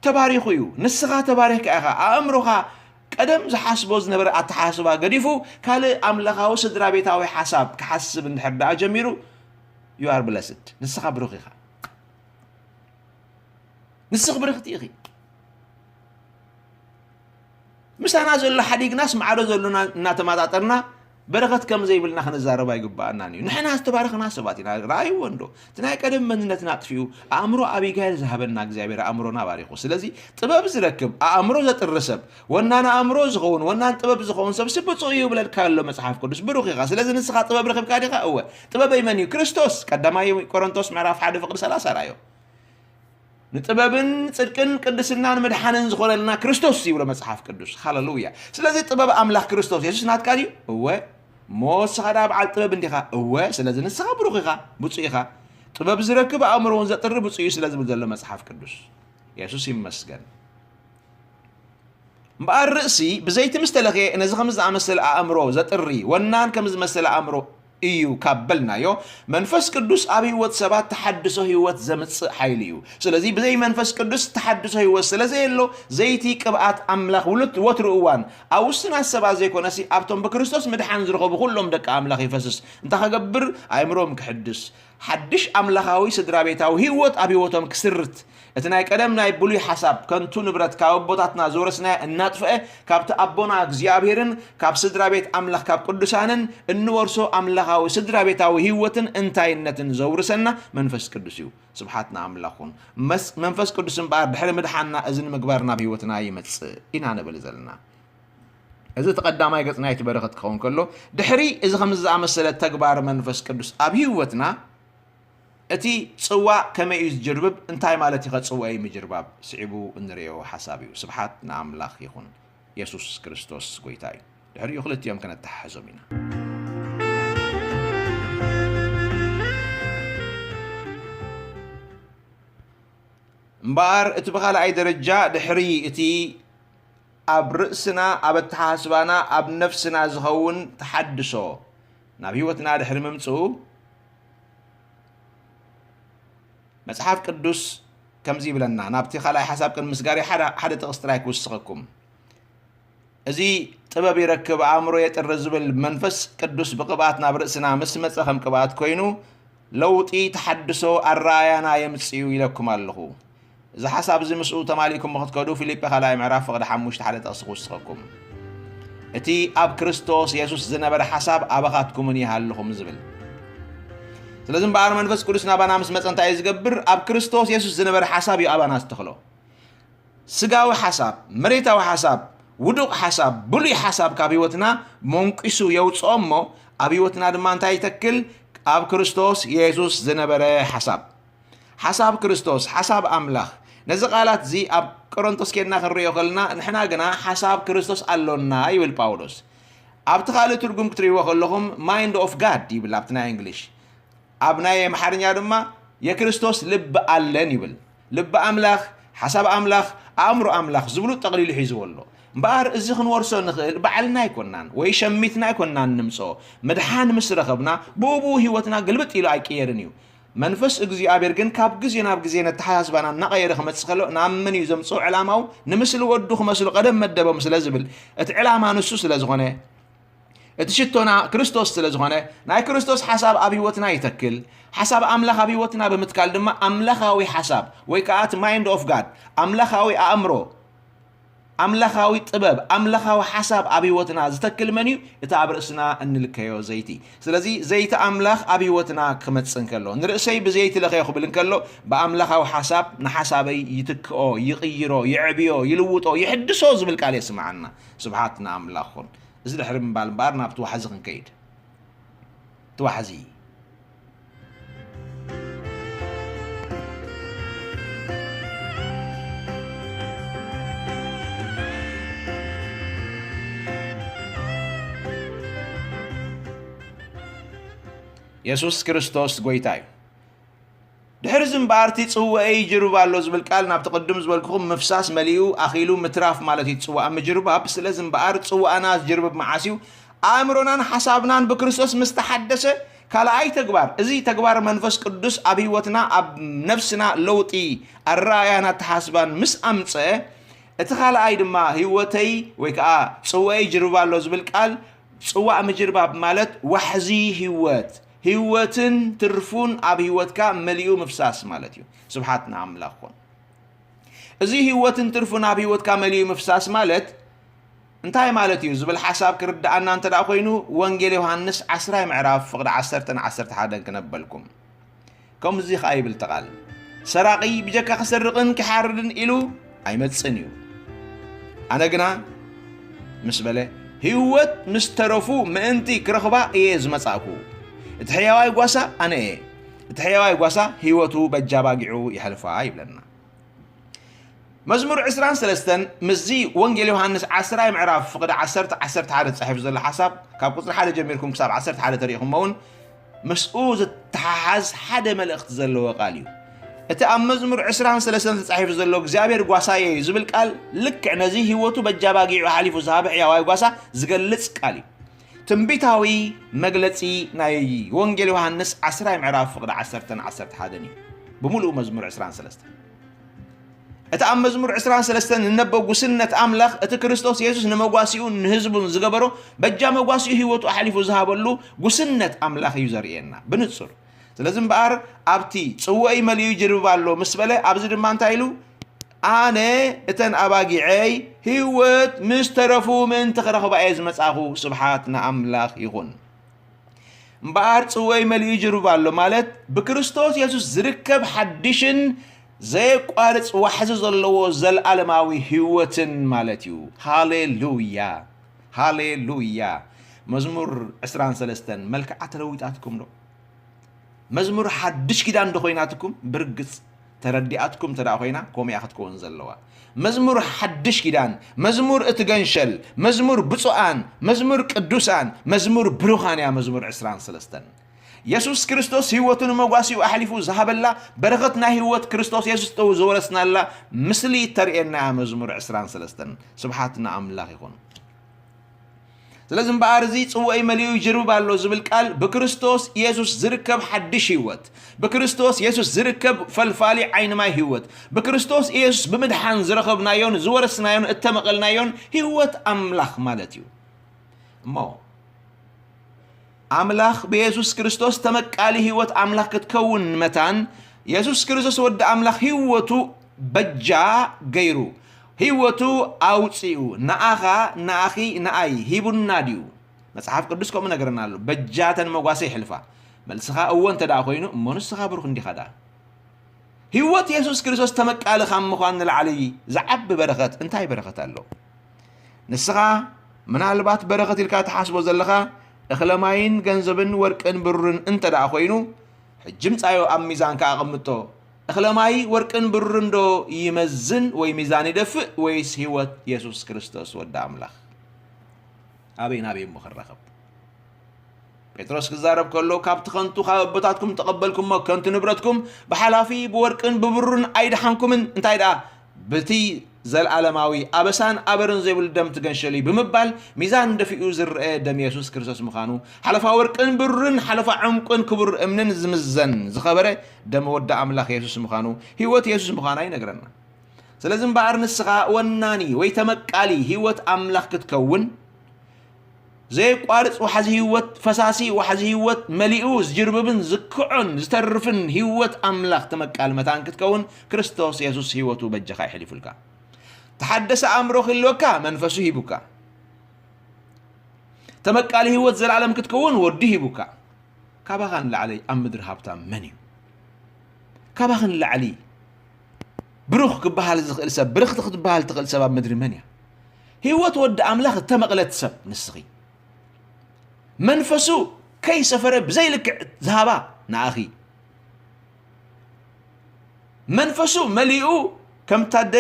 ተባሪኹ እዩ። ንስኻ ተባሪኽካ ኢኻ። ኣእምሮኻ ቀደም ዝሓስቦ ዝነበረ ኣተሓስባ ገዲፉ ካልእ ኣምላኻዊ ስድራ ቤታዊ ሓሳብ ክሓስብ እንድሕር ደኣ ጀሚሩ፣ you are blessed። ንስኻ ብሩኽ ኢኻ። ንስኺ ብርኽቲ ኢኺ። ምሳና ዘሎ ሓዲግናስ ማዕዶ ዘሎና እናተመጣጠርና በረኸት ከም ዘይብልና ክንዛረብ ኣይግባኣናን እዩ። ንሕና ዝተባረኽና ሰባት ኢና። ረኣይዎ እንዶ። እቲ ናይ ቀደም መንነትና ኣጥፊኡ፣ ኣእምሮ ኣቢጋይል ዝሃበና እግዚኣብሔር ኣእምሮና ባሪኹ። ስለዚ ጥበብ ዝረክብ፣ ኣእምሮ ዘጥሪ ሰብ፣ ወናን ኣእምሮ ዝኸውን፣ ወናን ጥበብ ዝኸውን ሰብ ስብፁዕ እዩ ይብለካ ኣሎ መጽሓፍ ቅዱስ። ብሩኽ ኢኻ። ስለዚ ንስኻ ጥበብ ረኺብካ ዲኻ? እወ። ጥበበይ መን እዩ? ክርስቶስ። ቀዳማይ ቆሮንቶስ ምዕራፍ ሓደ ፍቕዲ ሰላሳ ራእዮ። "ንጥበብን ጽድቅን ቅድስናን ምድሓንን ዝኾነልና ክርስቶስ" ይብሎ መጽሓፍ ቅዱስ። ሃለሉያ። ስለዚ ጥበብ ኣምላኽ ክርስቶስ የሱስ ናትካ ድዩ? እወ። እሞ ንስኻ ደኣ በዓል ጥበብ እንዲኻ? እወ። ስለዚ ንስኻ ብሩኽ ኢኻ፣ ብፁዕ ኢኻ። "ጥበብ ዝረክብ ኣእምሮ እውን ዘጥሪ ብፁዕ እዩ" ስለ ዝብል ዘሎ መጽሓፍ ቅዱስ። የሱስ ይመስገን። እምበኣር ርእሲ ብዘይቲ ምስ ተለኽየ፣ ነዚ ከምዚ ዝኣመሰለ ኣእምሮ ዘጥሪ፣ ወናን ከም ዝመሰለ ኣእምሮ እዩ ካብ በልናዮ፣ መንፈስ ቅዱስ ኣብ ህይወት ሰባት ተሓድሶ ህይወት ዘምጽእ ሓይሊ እዩ። ስለዚ ብዘይ መንፈስ ቅዱስ ተሓድሶ ህይወት ስለ ዘየሎ፣ ዘይቲ ቅብኣት ኣምላኽ ውሉት ወትሩ እዋን ኣብ ውሱናት ሰባት ዘይኮነሲ ኣብቶም ብክርስቶስ ምድሓን ዝረኸቡ ኩሎም ደቂ ኣምላኽ ይፈስስ። እንታይ ከገብር? ኣእምሮም ክሕድስ። ሓድሽ ኣምላኻዊ ስድራ ቤታዊ ህይወት ኣብ ህይወቶም ክስርት፣ እቲ ናይ ቀደም ናይ ብሉይ ሓሳብ፣ ከንቱ ንብረት ካብ ኣቦታትና ዝወረስናዮ እናጥፍአ፣ ካብቲ ኣቦና እግዚኣብሔርን ካብ ስድራ ቤት ኣምላኽ ካብ ቅዱሳንን እንወርሶ ኣምላኻዊ ስድራ ቤታዊ ህይወትን እንታይነትን ዘውርሰና መንፈስ ቅዱስ እዩ። ስብሓት ንኣምላኽ ይኹን። መስ-፣ መንፈስ ቅዱስ እምበኣር ድሕሪ ምድሓንና እዚ ንምግባር ናብ ህይወትና ይመጽእ ኢና ንብል ዘለና። እዚ እቲ ቀዳማይ ገጽ ናይቲ በረኸት ክኸውን ከሎ፣ ድሕሪ እዚ ከምዚ ዝኣመሰለ ተግባር መንፈስ ቅዱስ ኣብ ህይወትና፣ እቲ ጽዋእ ከመይ እዩ ዝጅርብብ? እንታይ ማለት እዩ ከ ጽዋእ እዩ ምጅርባብ? ስዒቡ እንርእዮ ሓሳብ እዩ። ስብሓት ንኣምላኽ ይኹን። የሱስ ክርስቶስ ጐይታ እዩ። ድሕሪኡ ክልቲኦም ከነተሓሕዞም ኢና። እምበኣር እቲ ብኻልኣይ ደረጃ ድሕሪ እቲ ኣብ ርእስና፣ ኣብ ኣተሓሳስባና፣ ኣብ ነፍስና ዝኸውን ተሓድሶ ናብ ህይወትና ድሕሪ ምምጽኡ፣ መጽሓፍ ቅዱስ ከምዚ ይብለና። ናብቲ ካልኣይ ሓሳብ ቅድሚ ምስጋር ሓደ፣ ሓደ ጥቕሲ ጥራይ ክውስኸኩም። እዚ ጥበብ ይረክብ ኣእምሮ የጥሪ ዝብል መንፈስ ቅዱስ ብቅብኣት ናብ ርእስና ምስ መጸ ከም ቅብኣት ኮይኑ ለውጢ፣ ተሓድሶ፣ ኣረኣያና የምጽእ እዩ ኢለኩም ኣለኹ። እዚ ሓሳብ እዚ ምስኡ ተማሊእኩም ክትከዱ ፊልጲ ካልኣይ ምዕራፍ ፍቕዲ ሓሙሽተ ሓደ ጥቕሲ ክውስኸኩም። እቲ ኣብ ክርስቶስ የሱስ ዝነበረ ሓሳብ ኣባኻትኩምን ይሃልኹም ዝብል። ስለዚ እምበኣር መንፈስ ቅዱስ ናባና ምስ መጸ እንታይ እዩ ዝገብር? ኣብ ክርስቶስ የሱስ ዝነበረ ሓሳብ እዩ ኣባና ዝተኽሎ። ስጋዊ ሓሳብ፣ መሬታዊ ሓሳብ፣ ውዱቕ ሓሳብ፣ ብሉይ ሓሳብ ካብ ህይወትና መንቂሱ የውፅኦ እሞ፣ ኣብ ህይወትና ድማ እንታይ ይተክል? ኣብ ክርስቶስ የሱስ ዝነበረ ሓሳብ። ሓሳብ ክርስቶስ፣ ሓሳብ ኣምላኽ። ነዚ ቃላት እዚ ኣብ ቆሮንቶስ ኬድና ክንሪኦ ከለና፣ ንሕና ግና ሓሳብ ክርስቶስ ኣሎና ይብል ጳውሎስ። ኣብቲ ካልእ ትርጉም ክትርእይዎ ከለኹም፣ mind of God ይብል ኣብቲ ናይ እንግሊሽ። ኣብ ናይ ኣምሓርኛ ድማ የክርስቶስ ልቢ ኣለን ይብል። ልቢ ኣምላኽ፣ ሓሳብ ኣምላኽ፣ ኣእምሮ ኣምላኽ ዝብሉ ጠቕሊሉ ሒዝዎ ኣሎ። እምበኣር እዚ ክንወርሶ ንኽእል ባዕልና ኣይኮናን ወይ ሸሚትና ኣይኮናን ንምጽኦ። ምድሓን ምስ ረኸብና ብኡ ብኡ ህይወትና ግልብጥ ኢሉ ኣይቅየርን እዩ። መንፈስ እግዚኣብሔር ግን ካብ ግዜ ናብ ግዜ ነተሓሳስባና እናቐየረ ክመጽእ ከሎ ናብ መን እዩ ዘምጽኦ ዕላማኡ? ንምስሊ ወዱ ክመስሉ ቀደም መደቦም ስለ ዝብል እቲ ዕላማ ንሱ ስለ ዝኾነ እቲ ሽቶና ክርስቶስ ስለ ዝኾነ ናይ ክርስቶስ ሓሳብ ኣብ ህይወትና ይተክል። ሓሳብ ኣምላኽ ኣብ ህይወትና ብምትካል ድማ ኣምላኻዊ ሓሳብ ወይ ከዓ እቲ mind of God ኣምላኻዊ ኣእምሮ ኣምላኻዊ ጥበብ ኣምላኻዊ ሓሳብ ኣብ ህይወትና ዝተክል መን እዩ? እቲ ኣብ ርእስና እንልከዮ ዘይቲ። ስለዚ ዘይቲ ኣምላኽ ኣብ ህይወትና ክመጽእ እንከሎ ንርእሰይ ብዘይቲ ለኸዮ ክብል እንከሎ ብኣምላኻዊ ሓሳብ ንሓሳበይ ይትክኦ፣ ይቕይሮ፣ ይዕብዮ፣ ይልውጦ፣ ይሕድሶ ዝብል ቃል የስምዓና። ስብሓት ንኣምላኽ ኹን። እዚ ድሕሪ ምባል እምበኣር ናብቲ ዋሕዚ ክንከይድ። እቲ ዋሕዚ። የሱስ ክርስቶስ ጎይታ እዩ። ድሕሪ እዚ እምበኣር እቲ ጽዋኤይ ይጅርብ ኣሎ ዝብል ቃል ናብቲ ቅድም ዝበልኩኹም ምፍሳስ መሊኡ ኣኺሉ ምትራፍ ማለት እዩ። ጽዋእ ምጅርባብ። ስለዚ እምበኣር ጽዋእና ዝጅርብብ መዓስ እዩ? ኣእምሮናን ሓሳብናን ብክርስቶስ ምስ ተሓደሰ ካልኣይ ተግባር፣ እዚ ተግባር መንፈስ ቅዱስ ኣብ ህይወትና ኣብ ነፍስና ለውጢ ኣረኣያን ኣተሓስባን ምስ ኣምጸ እቲ ካልኣይ ድማ ህይወተይ ወይ ከዓ ጽዋኤይ ይጅርብ ኣሎ ዝብል ቃል ጽዋእ ምጅርባብ ማለት ዋሕዚ ህይወት ህይወትን ትርፉን ኣብ ህይወትካ መሊኡ ምፍሳስ ማለት እዩ። ስብሓት ንኣምላኽ ኹን። እዚ ህይወትን ትርፉን ኣብ ህይወትካ መሊኡ ምፍሳስ ማለት እንታይ ማለት እዩ ዝብል ሓሳብ ክርድኣና እንተ ደኣ ኮይኑ ወንጌል ዮሃንስ ዓስራይ ምዕራፍ ፍቕዲ ዓሰርተን ዓሰርተ ሓደን ክነበልኩም። ከምዚ ኸኣ ይብል እቲ ቃል፣ ሰራቒ ብጀካ ክሰርቕን ክሓርድን ኢሉ ኣይመጽእን እዩ። ኣነ ግና ምስ በለ ህይወት ምስ ተረፉ ምእንቲ ክረኽባ እየ ዝመጻእኩ። እቲ ሕያዋይ ጓሳ ኣነ እየ። እቲ ሕያዋይ ጓሳ ህይወቱ በጃ ባጊዑ ይሕልፋ ይብለና። መዝሙር ዕስራን ሰለስተን ምስዚ ወንጌል ዮሃንስ ዓስራይ ምዕራፍ ፍቕዲ ዓሰርተ ዓሰርተ ሓደ ተጻሒፉ ዘሎ ሓሳብ ካብ ቁጽሪ ሓደ ጀሚርኩም ክሳብ ዓሰርተ ሓደ ተሪእኹሞ እውን ምስኡ ዝተሓሓዝ ሓደ መልእኽቲ ዘለዎ ቃል እዩ። እቲ ኣብ መዝሙር ዕስራን ሰለስተን ተጻሒፉ ዘሎ እግዚኣብሔር ጓሳየ እዩ ዝብል ቃል ልክዕ ነዚ ህይወቱ በጃ ባጊዑ ሓሊፉ ዝሃበ ሕያዋይ ጓሳ ዝገልጽ ቃል እዩ። ትንቢታዊ መግለጺ ናይ ወንጌል ዮሃንስ ዓስራይ ምዕራፍ ፍቕዲ ዓሰርተን ዓሰርተ ሓደን እዩ። ብምሉኡ መዝሙር ዕስራን ሰለስተን። እቲ ኣብ መዝሙር ዕስራን ሰለስተን ንነበብ ጉስነት ኣምላኽ፣ እቲ ክርስቶስ የሱስ ንመጓሲኡን ንህዝቡን ዝገበሮ፣ በጃ መጓሲኡ ህይወቱ ኣሕሊፉ ዝሃበሉ ጉስነት ኣምላኽ እዩ ዘርእየና ብንጹር። ስለዚ እምበኣር ኣብቲ ጽዋኤይ መሊኡ ይጅርብብ ኣሎ ምስ በለ፣ ኣብዚ ድማ እንታይ ኢሉ? ኣነ እተን ኣባጊዐይ ህይወት ምስ ተረፉ ምእንቲ ክረኽባ እየ ዝመጻኹ። ስብሓት ንኣምላኽ ይኹን። እምበኣር ጽዋኤይ መሊኡ ይጅርብብ ኣሎ ማለት ብክርስቶስ የሱስ ዝርከብ ሓድሽን ዘየቋርጽ ዋሕዚ ዘለዎ ዘልኣለማዊ ህይወትን ማለት እዩ። ሃሌሉያ! ሃሌሉያ! መዝሙር ዕስራን ሰለስተን መልክዓ ተለዊጣትኩም ዶ? መዝሙር ሓድሽ ኪዳን ዶ ኮይናትኩም? ብርግጽ ተረዲኣትኩም እንተ ደኣ ኮይና፣ ከምኡ እያ ክትከውን ዘለዋ። መዝሙር ሓድሽ ኪዳን፣ መዝሙር እቲ ገንሸል፣ መዝሙር ብፁዓን፣ መዝሙር ቅዱሳን፣ መዝሙር ብሩኻን እያ መዝሙር ዕስራን ሰለስተን። የሱስ ክርስቶስ ህይወቱ ንመጓሲኡ ኣሕሊፉ ዝሃበላ በረኸት ናይ ህይወት ክርስቶስ የሱስ ጥው ዝወረስናላ ምስሊ እተርእየና እያ መዝሙር ዕስራን ሰለስተን። ስብሓት ንኣምላኽ ይኹን። ስለዚ እምበኣር እዚ ጽዋኤይ መሊኡ ይጅርብብ ኣሎ ዝብል ቃል ብክርስቶስ ኢየሱስ ዝርከብ ሓድሽ ህይወት፣ ብክርስቶስ ኢየሱስ ዝርከብ ፈልፋሊ ዓይኒ ማይ ህይወት፣ ብክርስቶስ ኢየሱስ ብምድሓን ዝረኸብናዮን ዝወረስናዮን እተመቐልናዮን ህይወት ኣምላኽ ማለት እዩ። እሞ ኣምላኽ ብየሱስ ክርስቶስ ተመቃሊ ህይወት ኣምላኽ ክትከውን መታን የሱስ ክርስቶስ ወዲ ኣምላኽ ህይወቱ በጃ ገይሩ ህይወቱ ኣውፂኡ ንኣኻ ንኣኺ ንኣይ ሂቡና ድዩ? መጽሓፍ ቅዱስ ከምኡ ነገረና ኣሎ። በጃተን መጓሰ ይሕልፋ። መልስኻ እወ እንተ ደኣ ኮይኑ እሞ ንስኻ ብሩኽ እንዲኻ ደኣ። ህይወት የሱስ ክርስቶስ ተመቃሊ ካብ ምዃን ንላዕሊ ዝዓቢ በረኸት እንታይ በረኸት ኣሎ? ንስኻ ምናልባት በረኸት ኢልካ ትሓስቦ ዘለኻ እኽለ ማይን ገንዘብን ወርቅን ብሩርን እንተ ደኣ ኮይኑ፣ ሕጂ ምጻዮ ኣብ ሚዛንካ ኣቐምጦ። እኽለ ማይ ወርቅን ብሩርን ዶ ይመዝን ወይ ሚዛን ይደፍእ፣ ወይስ ህይወት የሱስ ክርስቶስ ወዲ ኣምላኽ? ኣበይ ናበይ እሞ ክራኸብ? ጴጥሮስ ክዛረብ ከሎ፣ ካብቲ ከንቱ ካብ ኣቦታትኩም ተቐበልኩሞ ከንቱ ንብረትኩም ብሓላፊ ብወርቅን ብብሩርን ኣይደሓንኩምን፣ እንታይ ደኣ ብቲ ዘለኣለማዊ ኣበሳን ኣበርን ዘይብሉ ደም ትገንሸሉ እዩ ብምባል፣ ሚዛን ደፊኡ ዝረአ ደም የሱስ ክርስቶስ ምዃኑ፣ ሓለፋ ወርቅን ብሩርን ሓለፋ ዕንቁን ክቡር እምንን ዝምዘን ዝኸበረ ደም ወዲ ኣምላኽ የሱስ ምዃኑ፣ ህይወት የሱስ ምዃና ይነግረና። ስለዚ እምበኣር ንስኻ ወናኒ ወይ ተመቃሊ ህይወት ኣምላኽ ክትከውን፣ ዘየቋርጽ ዋሕዚ ህይወት፣ ፈሳሲ ዋሕዚ ህይወት መሊኡ ዝጅርብብን ዝክዖን ዝተርፍን ህይወት ኣምላኽ ተመቃሊ መታን ክትከውን፣ ክርስቶስ የሱስ ህይወቱ በጃኻ የሕሊፉልካ። ተሓደሰ ኣእምሮ ክህልወካ መንፈሱ ሂቡካ። ተመቃሊ ህይወት ዘለኣለም ክትከውን ወዲ ሂቡካ። ካባኻ ንላዕሊ ኣብ ምድሪ ሃብታም መን እዩ? ካባኺ ንላዕሊ ብሩኽ ክበሃል ዝኽእል ሰብ፣ ብርኽቲ ክትበሃል ትኽእል ሰብ ኣብ ምድሪ መን እያ? ህይወት ወዲ ኣምላኽ እተመቕለት ሰብ ንስኺ። መንፈሱ ከይሰፈረ ብዘይልክዕ ዝሃባ ንኣኺ። መንፈሱ መሊኡ ከምታ ኣደ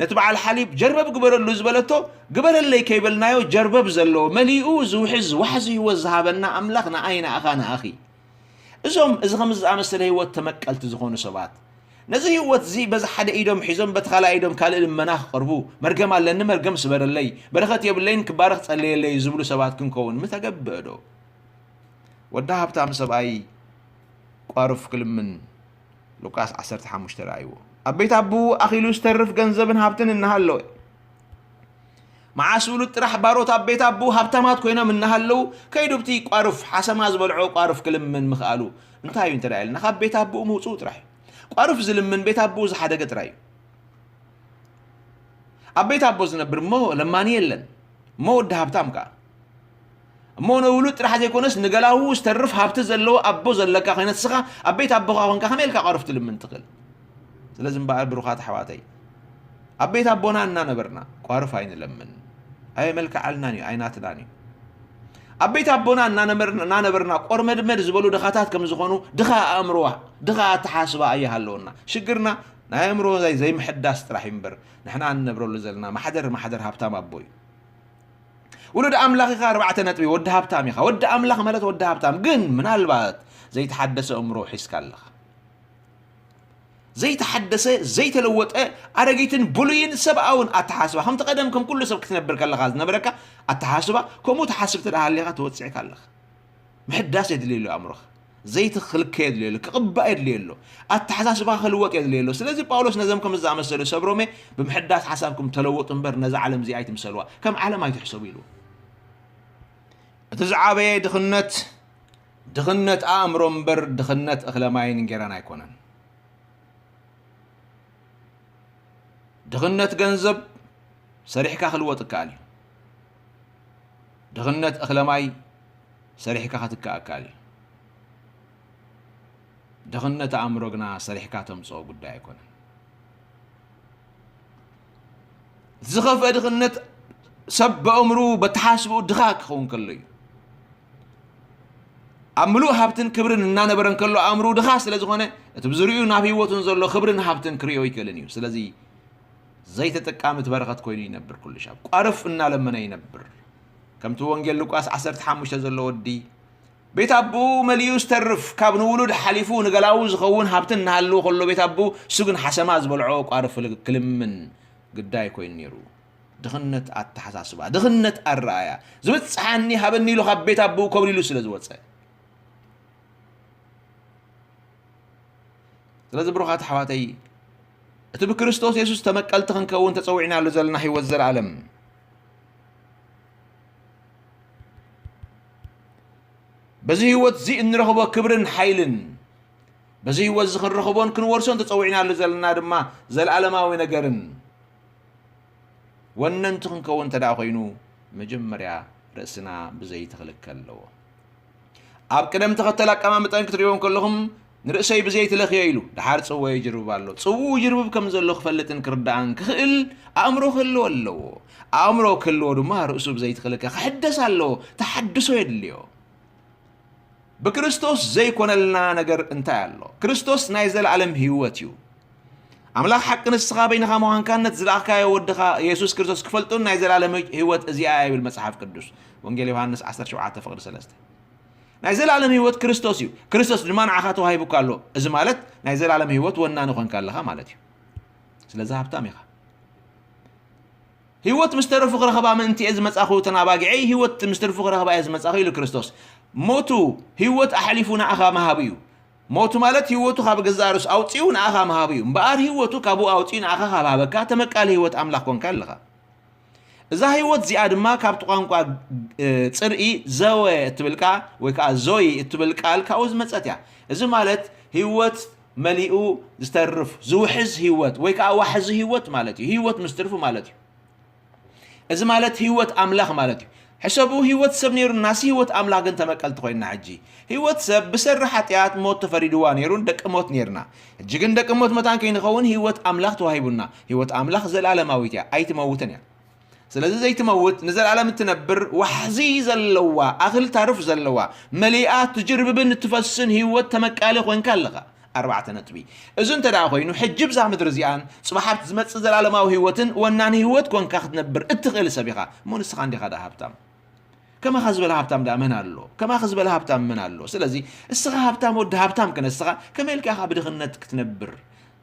ነቲ በዓል ሓሊብ ጀርበብ ግበረሉ ዝበለቶ፣ ግበረለይ ከይበልናዮ ጀርበብ ዘለዎ መሊኡ ዝውሕዝ ዋሕዚ ህይወት ዝሃበና ኣምላኽ ንኣይ ንኣኻ ንኣኺ። እዞም እዚ ከምዚ ዝኣመሰለ ህይወት ተመቀልቲ ዝኾኑ ሰባት ነዚ ህይወት እዚ በዚ ሓደ ኢዶም ሒዞም በቲ ካልኣይ ኢዶም ካልእ ልመና ክቐርቡ፣ መርገም ኣለኒ መርገም ስበረለይ፣ በረኸት የብለይን ክባረኽ ጸለየለይ ዝብሉ ሰባት ክንከውን ምተገብአ ዶ? ወዲ ሃብታም ሰብኣይ ቋሩፍ ክልምን ሉቃስ ዓሰርተ ሓሙሽተ ረኣይዎ። ኣብ ቤት ኣቦኡ ኣኺሉ ዝተርፍ ገንዘብን ሃብትን እናሃለወ፣ መዓስ ውሉድ ጥራሕ ባሮት ኣብ ቤት ኣቦኡ ሃብታማት ኮይኖም እናሃለዉ፣ ከይዱ ብቲ ቋሩፍ ሓሰማ ዝበልዖ ቋሩፍ ክልምን ምኽኣሉ እንታይ እዩ እንተ ደኣ ኢልና፣ ካብ ቤት ኣቦኡ ምውጽኡ ጥራሕ እዩ። ቋሩፍ ዝልምን ቤት ኣቦኡ ዝሓደገ ጥራይ እዩ። ኣብ ቤት ኣቦ ዝነብር እሞ ለማኒ የለን። እሞ ወዲ ሃብታም ከኣ። እሞ ንውሉድ ጥራሕ ዘይኮነስ ንገላዉ ዝተርፍ ሃብቲ ዘለዎ ኣቦ ዘለካ ኮይነ ንስኻ ኣብ ቤት ኣቦኻ ኮንካ ከመይ ኢልካ ቋሩፍ ትልምን ትኽእል? ስለዚ እምበኣር ብሩኻት ኣሕዋተይ፣ ኣብ ቤት ኣቦና እናነበርና ቋሩፍ ኣይንለምን። ኣየመልክዓልናን እዩ፣ ኣይናትናን እዩ። ኣብ ቤት ኣቦና እናነበርና፣ እናነበርና ቆርመድመድ ዝበሉ ድኻታት ከም ዝኾኑ ድኻ ኣእምሮ፣ ድኻ ኣተሓስባ ኣይሃለወና። ሽግርና ናይ ኣእምሮ ዘይ-፣ ዘይምሕዳስ ጥራሕ እዩ እምበር፣ ንሕና እንነብረሉ ዘለና ማሕደር፣ ማሕደር ሃብታም ኣቦ እዩ። ውሉድ ኣምላኽ ኢኻ፣ ኣርባዕተ ነጥቢ፣ ወዲ ሃብታም ኢኻ። ወዲ ኣምላኽ ማለት ወዲ ሃብታም። ግን ምናልባት ዘይተሓደሰ ኣእምሮ ሒዝካ ኣለኻ። ዘይተሓደሰ፣ ዘይተለወጠ፣ ኣረጊትን ብሉይን ሰብኣውን ኣተሓስባ። ከምቲ ቀደም ከም ኩሉ ሰብ ክትነብር ከለኻ ዝነበረካ ኣተሓስባ፣ ከምኡ ትሓስብ እንተ ደኣ ሃሊኻ ተወጺዕካ ኣለኻ። ምሕዳስ የድልየሉ ኣእምሮኻ። ዘይትኽልከ የድልየሉ፣ ክቕባእ የድልየሉ። ኣተሓሳስባ ክልወጥ የድልየሉ። ስለዚ ጳውሎስ ነዞም ከምዚ ዝኣመሰሉ ሰብ ሮሜ ብምሕዳስ ሓሳብኩም ተለወጡ እምበር ነዛ ዓለም እዚኣ ኣይትምሰልዋ። ከም ዓለም ኣይትሕሰቡ ኢሉ። እቲ ዝዓበየ ድኽነት፣ ድኽነት ኣእምሮ እምበር ድኽነት እኽለ ማይን እንጌራን ኣይኮነን። ድኽነት ገንዘብ ሰሪሕካ ክልወጥ ይከኣል እዩ። ድኽነት እኽለ ማይ ሰሪሕካ ክትከእ ይከኣል እዩ። ድኽነት ኣእምሮ ግና ሰሪሕካ ተምጽኦ ጉዳይ ኣይኮነን። ዝኸፍአ ድኽነት ሰብ ብኣእምርኡ በተሓስብኡ ድኻ ክኸውን ከሎ እዩ። ኣብ ምሉእ ሃብትን ክብርን እናነበረ እንከሎ ኣእምርኡ ድኻ ስለ ዝኾነ፣ እቲ ብዝሪኡ ናብ ህይወቱን ዘሎ ክብርን ሃብትን ክርእዮ ኣይክእልን እዩ። ስለዚ ዘይተጠቃሚ እቲ በረኸት ኮይኑ ይነብር ኩሉ ሻብ። ቋርፍ እናለመነ ይነብር። ከምቲ ወንጌል ሉቃስ ዓሰርተ ሓሙሽተ ዘሎ ወዲ፣ ቤት ኣቦኡ መሊኡ ዝተርፍ፣ ካብ ንውሉድ ሓሊፉ ንገላዉ ዝኸውን ሃብቲ እናሃለዎ ከሎ ቤት ኣቦኡ፣ እሱ ግን ሓሰማ ዝበልዖ ቋርፍ ክልምን ግዳይ ኮይኑ ነይሩ። ድኽነት ኣተሓሳስባ፣ ድኽነት ኣረኣያ፣ ዝብጽሓኒ ሃበኒ ኢሉ ካብ ቤት ኣቦኡ ኮብሊሉ ስለ ዝወጸ። ስለዚ ብሩኻት ኣሕዋተይ፣ እቲ ብክርስቶስ የሱስ ተመቀልቲ ክንከውን ተጸዊዕናሉ ዘለና ህይወት ዘለኣለም፣ በዚ ህይወት እዚ እንረኽቦ ክብርን ሓይልን፣ በዚ ህይወት እዚ ክንረኽቦን ክንወርሶን ተጸዊዕናሉ ዘለና ድማ ዘለኣለማዊ ነገርን፣ ወነንቲ ክንከውን እንተ ደኣ ኮይኑ፣ መጀመርያ ርእስና ብዘይቲ ክልከ ኣለዎ። ኣብ ቅደም ተኸተል ኣቀማምጠን ክትርእይዎ እንከለኹም፣ ንርእሰይ ብዘይቲ ለኽዮ ኢሉ፣ ደሓር ጽውኡ ይጅርብብ ኣሎ። ጽውኡ ይጅርብብ ከም ዘሎ ክፈልጥን ክርዳእን ክኽእል ኣእምሮ ክህልዎ ኣለዎ። ኣእምሮ ክህልዎ ድማ ርእሱ ብዘይቲ ክልከ ክሕደስ ኣለዎ። ተሓድሶ የድልዮ። ብክርስቶስ ዘይኮነልና ነገር እንታይ ኣሎ? ክርስቶስ ናይ ዘለኣለም ህይወት እዩ። ኣምላኽ ሓቂ ንስኻ በይንኻ ምዃንካን ነቲ ዝለኣኽካዮ ወድኻ የሱስ ክርስቶስ ክፈልጡን ናይ ዘለኣለም ህይወት እዚኣ እያ ይብል መጽሓፍ ቅዱስ። ወንጌል ዮሃንስ ዓሰርተ ሸውዓተ ፍቕዲ ሰለስተ። ናይ ዘለኣለም ህይወት ክርስቶስ እዩ። ክርስቶስ ድማ ንዓኻ ተዋሂቡካ ኣሎ። እዚ ማለት ናይ ዘለኣለም ህይወት ወናኒ ኮንካ ኣለኻ ማለት እዩ። ስለዚ ሃብታም ኢኻ። ህይወት ምስ ተረፉ ክረኽባ ምእንቲ እየ ዝመጻኹ፣ እተን ኣባጊዐይ ህይወት ምስ ተረፉ ክረኽባ እየ ዝመጻኹ ኢሉ ክርስቶስ። ሞቱ ህይወት ኣሕሊፉ ንኣኻ ምሃቡ እዩ። ሞቱ ማለት ህይወቱ ካብ ገዛእ ርእሱ ኣውጺኡ ንኣኻ ምሃቡ እዩ። እምበኣር ህይወቱ ካብኡ ኣውጺኡ ንኣኻ ካብ ሃበካ ተመቃሊ ህይወት ኣምላኽ ኮንካ ኣለኻ። እዛ ህይወት እዚኣ ድማ ካብቲ ቋንቋ፣ እ፣ ጽርኢ ዘወ እትብል ቃል ወይ ከዓ ዞይ እትብል ቃል ካብኡ ዝመጸት እያ። እዚ ማለት ህይወት መሊኡ ዝተርፍ ዝውሕዝ ህይወት ወይ ከዓ ዋሕዚ ህይወት ማለት እዩ። ህይወት ምስ ትርፉ ማለት እዩ። እዚ ማለት ህይወት ኣምላኽ ማለት እዩ። ሕሰቡ፣ ህይወት ሰብ ነይሩናሲ ህይወት ኣምላኽ ግን ተመቀልቲ ኮይንና። ሕጂ ህይወት ሰብ ብሰሪ ሓጢኣት ሞት ተፈሪድዋ ነይሩን ደቂ ሞት ነይርና። ሕጂ ግን ደቂ ሞት መታን ከይንኸውን ህይወት ኣምላኽ ተዋሂቡና። ህይወት ኣምላኽ ዘለኣለማዊት እያ፣ ኣይትመውትን እያ። ስለዚ ዘይትመውት ንዘለኣለም እትነብር ዋሕዚ ዘለዋ ኣኽል ታርፍ ዘለዋ መሊኣ ትጅርብብን እትፈስን ህይወት ተመቃሊ ኮንካ ኣለኻ። ኣርባዕተ ነጥቢ። እዚ እንተ ደኣ ኮይኑ ሕጂ ብዛ ምድሪ እዚኣን ጽባሕ ኣብቲ ዝመጽእ ዘላለማዊ ህይወትን ወናኒ ህይወት ኮንካ ክትነብር እትኽእል ሰብ ኢኻ። እሞ ንስኻ እንዲኻ ደኣ ሃብታም። ከማኻ ዝበለ ሃብታም ደኣ መን ኣሎ? ከማኺ ዝበለ ሃብታም መን ኣሎ? ስለዚ እስኻ ሃብታም ወዲ ሃብታም ክነስኻ ከመይ ኢልካ ኢኻ ብድኽነት ክትነብር?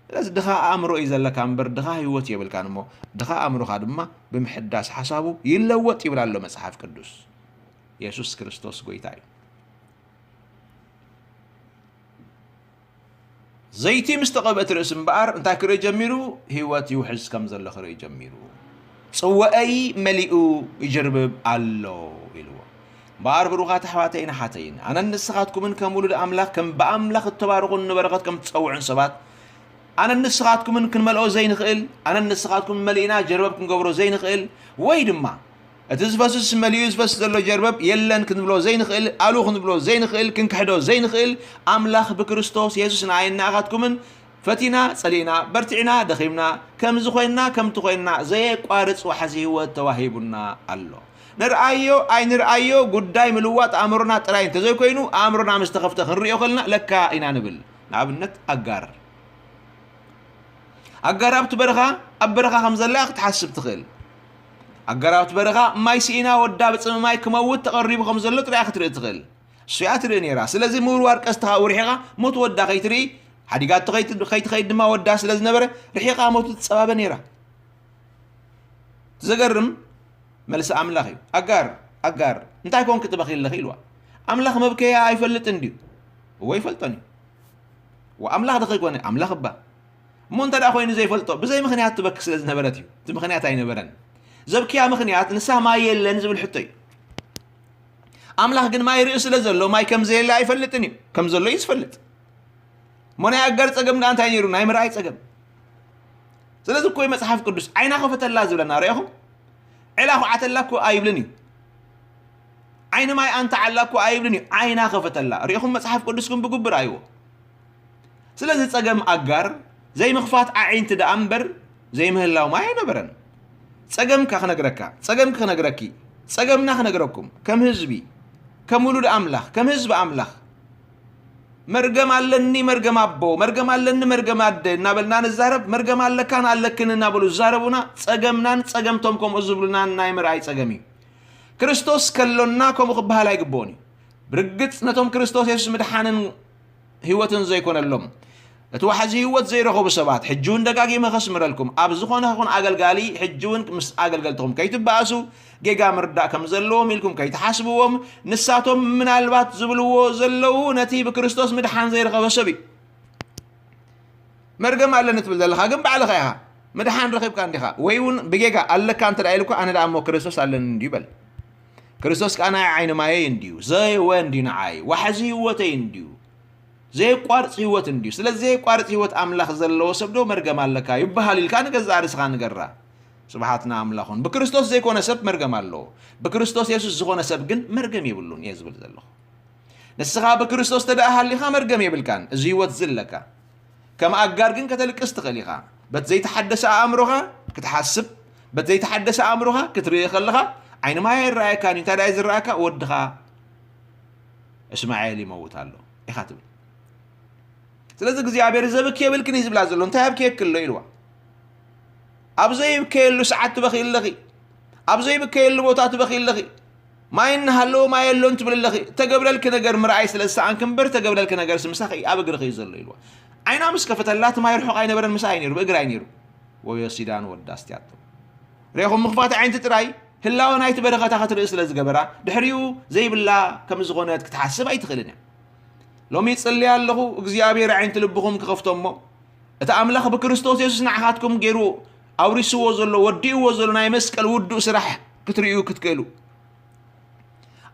ስለዚ ድኻ ኣእምሮ እዩ ዘለካ እምበር ድኻ ህይወት የብልካን እሞ ድኻ ኣእምሮኻ ድማ ብምሕዳስ ሓሳቡ ይለወጥ ይብል ኣሎ መጽሓፍ ቅዱስ። የሱስ ክርስቶስ ጎይታ እዩ። ዘይቲ ምስ ተቐብአት ርእሲ እምበኣር እንታይ ክርኢ ጀሚሩ? ህይወት ይውሕዝ ከም ዘሎ ክርኢ ጀሚሩ። ጽዋኣይ መሊኡ ይጅርብብ ኣሎ ኢልዎ። እምበኣር ብሩኻት ኣሕዋተይን ኣሓተይን፣ ኣነን ንስኻትኩምን ከም ውሉድ ኣምላኽ ከም ብኣምላኽ እተባረኹን ንበረኸት ከም ትጸውዑን ሰባት፣ ኣነን ንስኻትኩምን ክንመልኦ ዘይንኽእል፣ ኣነን ንስኻትኩምን መሊእና ጀርበብ ክንገብሮ ዘይንኽእል፣ ወይ ድማ እቲ ዝፈስስ መሊኡ ዝፈስስ ዘሎ ጀርበብ የለን ክንብሎ ዘይንኽእል፣ ኣሉ ክንብሎ ዘይንኽእል፣ ክንክሕዶ ዘይንኽእል፣ ኣምላኽ ብክርስቶስ የሱስ ንኣይን ንኣኻትኩምን ፈቲና፣ ጸሊእና፣ በርቲዕና፣ ደኺምና፣ ከምዚ ኮይንና፣ ከምቲ ኮይንና፣ ዘየቋርጽ ዋሕዚ ህይወት ተዋሂቡና ኣሎ። ንርኣዮ ኣይንርኣዮ፣ ጉዳይ ምልዋጥ ኣእምሮና ጥራይ እንተዘይኮይኑ፣ ኣእምሮና ምስ ተኸፍተ ክንርእዮ ከለና ለካ ኢና ንብል። ንኣብነት ኣጋር። ኣጋር ኣብቲ በረኻ፣ ኣብ በረኻ ከም ዘላ ክትሓስብ ትኽእል። ኣጋር ኣብቲ በረኻ ማይ ስኢና ወዳ ብጽምእ ማይ ክመውት ተቐሪቡ ከም ዘሎ ጥራይ ክትርኢ ትኽእል። እሱ እያ ትርኢ ነይራ። ስለዚ ምውርዋር ቀስትኻ ውርሒኻ ሞት ወዳ ከይትርኢ፣ ሓዲጋቶ ከይት-፣ ከይትኸይድ ድማ ወዳ ስለ ዝነበረ ርሒቓ ሞቱ ትጸባበ ነይራ። ዘገርም መልሲ ኣምላኽ እዩ። ኣጋር፣ ኣጋር፣ እንታይ ኮንኪ ትበኺ ኣለኺ ኢልዋ። ኣምላኽ መብከያ ኣይፈልጥን ድዩ? እወ ይፈልጦን እዩ። ወኣምላኽ ዶ ከይኮነ ኣምላኽ እባ። እሞ እንተ ደኣ ኮይኑ ዘይፈልጦ፣ ብዘይ ምኽንያት ትበኪ ስለ ዝነበረት እዩ። እቲ ምኽንያት ኣይነበረን። ዘብክያ ምኽንያት ንሳ ማይ የለን ዝብል ሕቶ እዩ። ኣምላኽ ግን ማይ ርእዩ ስለ ዘሎ፣ ማይ ከም ዘየለ ኣይፈልጥን እዩ። ከም ዘሎ እዩ ዝፈልጥ። እሞ ናይ ኣጋር ጸገም ደኣ እንታይ ነይሩ? ናይ ምርኣይ ጸገም። ስለዚ እኮ እዩ መጽሓፍ ቅዱስ ዓይና ከፈተላ ዝብለና። ርኢኹም? ዒላ ኹዓተላ እኮ ኣይብልን እዩ። ዓይኒ ማይ ኣንትዓላ እኮ ኣይብልን እዩ። ዓይና ከፈተላ። ርኢኹም? መጽሓፍ ቅዱስ ግን ብግቡእ ረኣይዎ። ስለዚ ጸገም ኣጋር ዘይምኽፋት ኣዒንቲ ደኣ እምበር ዘይምህላው ማይ ኣይነበረን። ጸገምካ ክነግረካ፣ ጸገምኪ ክነግረኪ፣ ጸገምና ክነግረኩም፣ ከም ህዝቢ፣ ከም ውሉድ ኣምላኽ፣ ከም ህዝቢ ኣምላኽ፣ መርገም ኣለኒ፣ መርገም ኣቦ፣ መርገም ኣለኒ፣ መርገም ኣደ እናበልና ንዛረብ፣ መርገም ኣለካን ኣለክን እናበሉ ዝዛረቡና፣ ጸገምናን ጸገምቶም ከምኡ ዝብሉናን ናይ ምርኣይ ጸገም እዩ። ክርስቶስ ከሎና ከምኡ ክበሃል ኣይግብኦን እዩ። ብርግጽ ነቶም ክርስቶስ የሱስ ምድሓንን ህይወትን ዘይኮነሎም፣ እቲ ዋሕዚ ህይወት ዘይረኸቡ ሰባት፣ ሕጂ እውን ደጋጊመ ከስምረልኩም፣ ኣብ ዝኾነ ይኹን ኣገልጋሊ፣ ሕጂ እውን ምስ ኣገልገልትኹም ከይትበኣሱ፣ ጌጋ ምርዳእ ከም ዘለዎም ኢልኩም ከይትሓስብዎም፣ ንሳቶም ምናልባት ዝብልዎ ዘለዉ ነቲ ብክርስቶስ ምድሓን ዘይረኸበ ሰብ እዩ። መርገም ኣለኒ ትብል ዘለኻ ግን ባዕልኻ ኢኻ። ምድሓን ረኺብካ እንዲኻ። ወይ እውን ብጌጋ ኣለካ እንተ ደኣ ኢልኳ፣ ኣነ ደኣ እሞ ክርስቶስ ኣለኒ እንድዩ በል። ክርስቶስ ከኣ ናይ ዓይኒ ማየይ እንድዩ፣ ዘየወ እንድዩ ንዓይ፣ ዋሕዚ ህይወተይ እንድዩ፣ ዘየቋርጽ ህይወት እንድዩ። ስለዚ ዘየቋርጽ ህይወት ኣምላኽ ዘለዎ ሰብ ዶ መርገም ኣለካ ይበሃል ኢልካ ንገዛእ ርእስኻ ንገራ። ስብሓት ንኣምላኹን። ብክርስቶስ ዘይኮነ ሰብ መርገም ኣለዎ። ብክርስቶስ የሱስ ዝኾነ ሰብ ግን መርገም የብሉን እየ ዝብል ዘለኹ። ንስኻ ብክርስቶስ ተደኣ ሃሊኻ መርገም የብልካን፣ እዚ ህይወት እዚ ኣለካ። ከም ኣጋር ግን ከተልቅስ ትኽእል ኢኻ። በቲ ዘይተሓደሰ ኣእምሮኻ ክትሓስብ፣ በቲ ዘይተሓደሰ ኣእምሮኻ ክትርኢ ከለኻ ዓይኒ ማይ ኣይረኣየካን እዩ። እንታይ ደኣ እዩ ዝረኣካ? ወድኻ እስማኤል ይመውት ኣሎ ኢኻ ትብል። ስለዚ እግዚኣብሔር ዘብኪ የብልክን እዩ ዝብላ ዘሎ። እንታይ ኣብኪየኪ ኣሎ ኢልዋ። ኣብ ዘይብከየሉ ሰዓት ትበኺ ኣለኺ። ኣብ ዘይብከየሉ ቦታ ትበኺ ኣለኺ። ማይ እናሃለወ ማይ የሎን ትብል ኣለኺ። እተገብረልኪ ነገር ምርኣይ ስለ ዝሰኣንኪ እምበር እተገብረልኪ ነገር ስምሳኺ ኣብ እግርኺ እዩ ዘሎ ኢልዋ። ዓይና ምስ ከፈተላ እቲ ማይ ርሑቕ ኣይነበረን፣ ምሳኣ እዩ ነይሩ፣ ብእግራ እዩ ነይሩ። ወዮ ሲዳን ወዳ ኣስትያቶ። ርኢኹም ምኽፋት ኣዒንቲ ጥራይ ህላወ ናይቲ በረኸታ ክትርኢ ስለ ዝገበራ ድሕሪኡ ዘይብላ ከም ዝኾነት ክትሓስብ ኣይትኽእልን እያ። ሎሚ ይጽልያ ኣለኹ እግዚኣብሔር ኣዒንቲ ልብኹም ክኸፍቶ እሞ እቲ ኣምላኽ ብክርስቶስ የሱስ ንዓኻትኩም ገይሩ ኣውሪስዎ ዘሎ ወዲእዎ ዘሎ ናይ መስቀል ውዱእ ስራሕ ክትርእዩ ክትክእሉ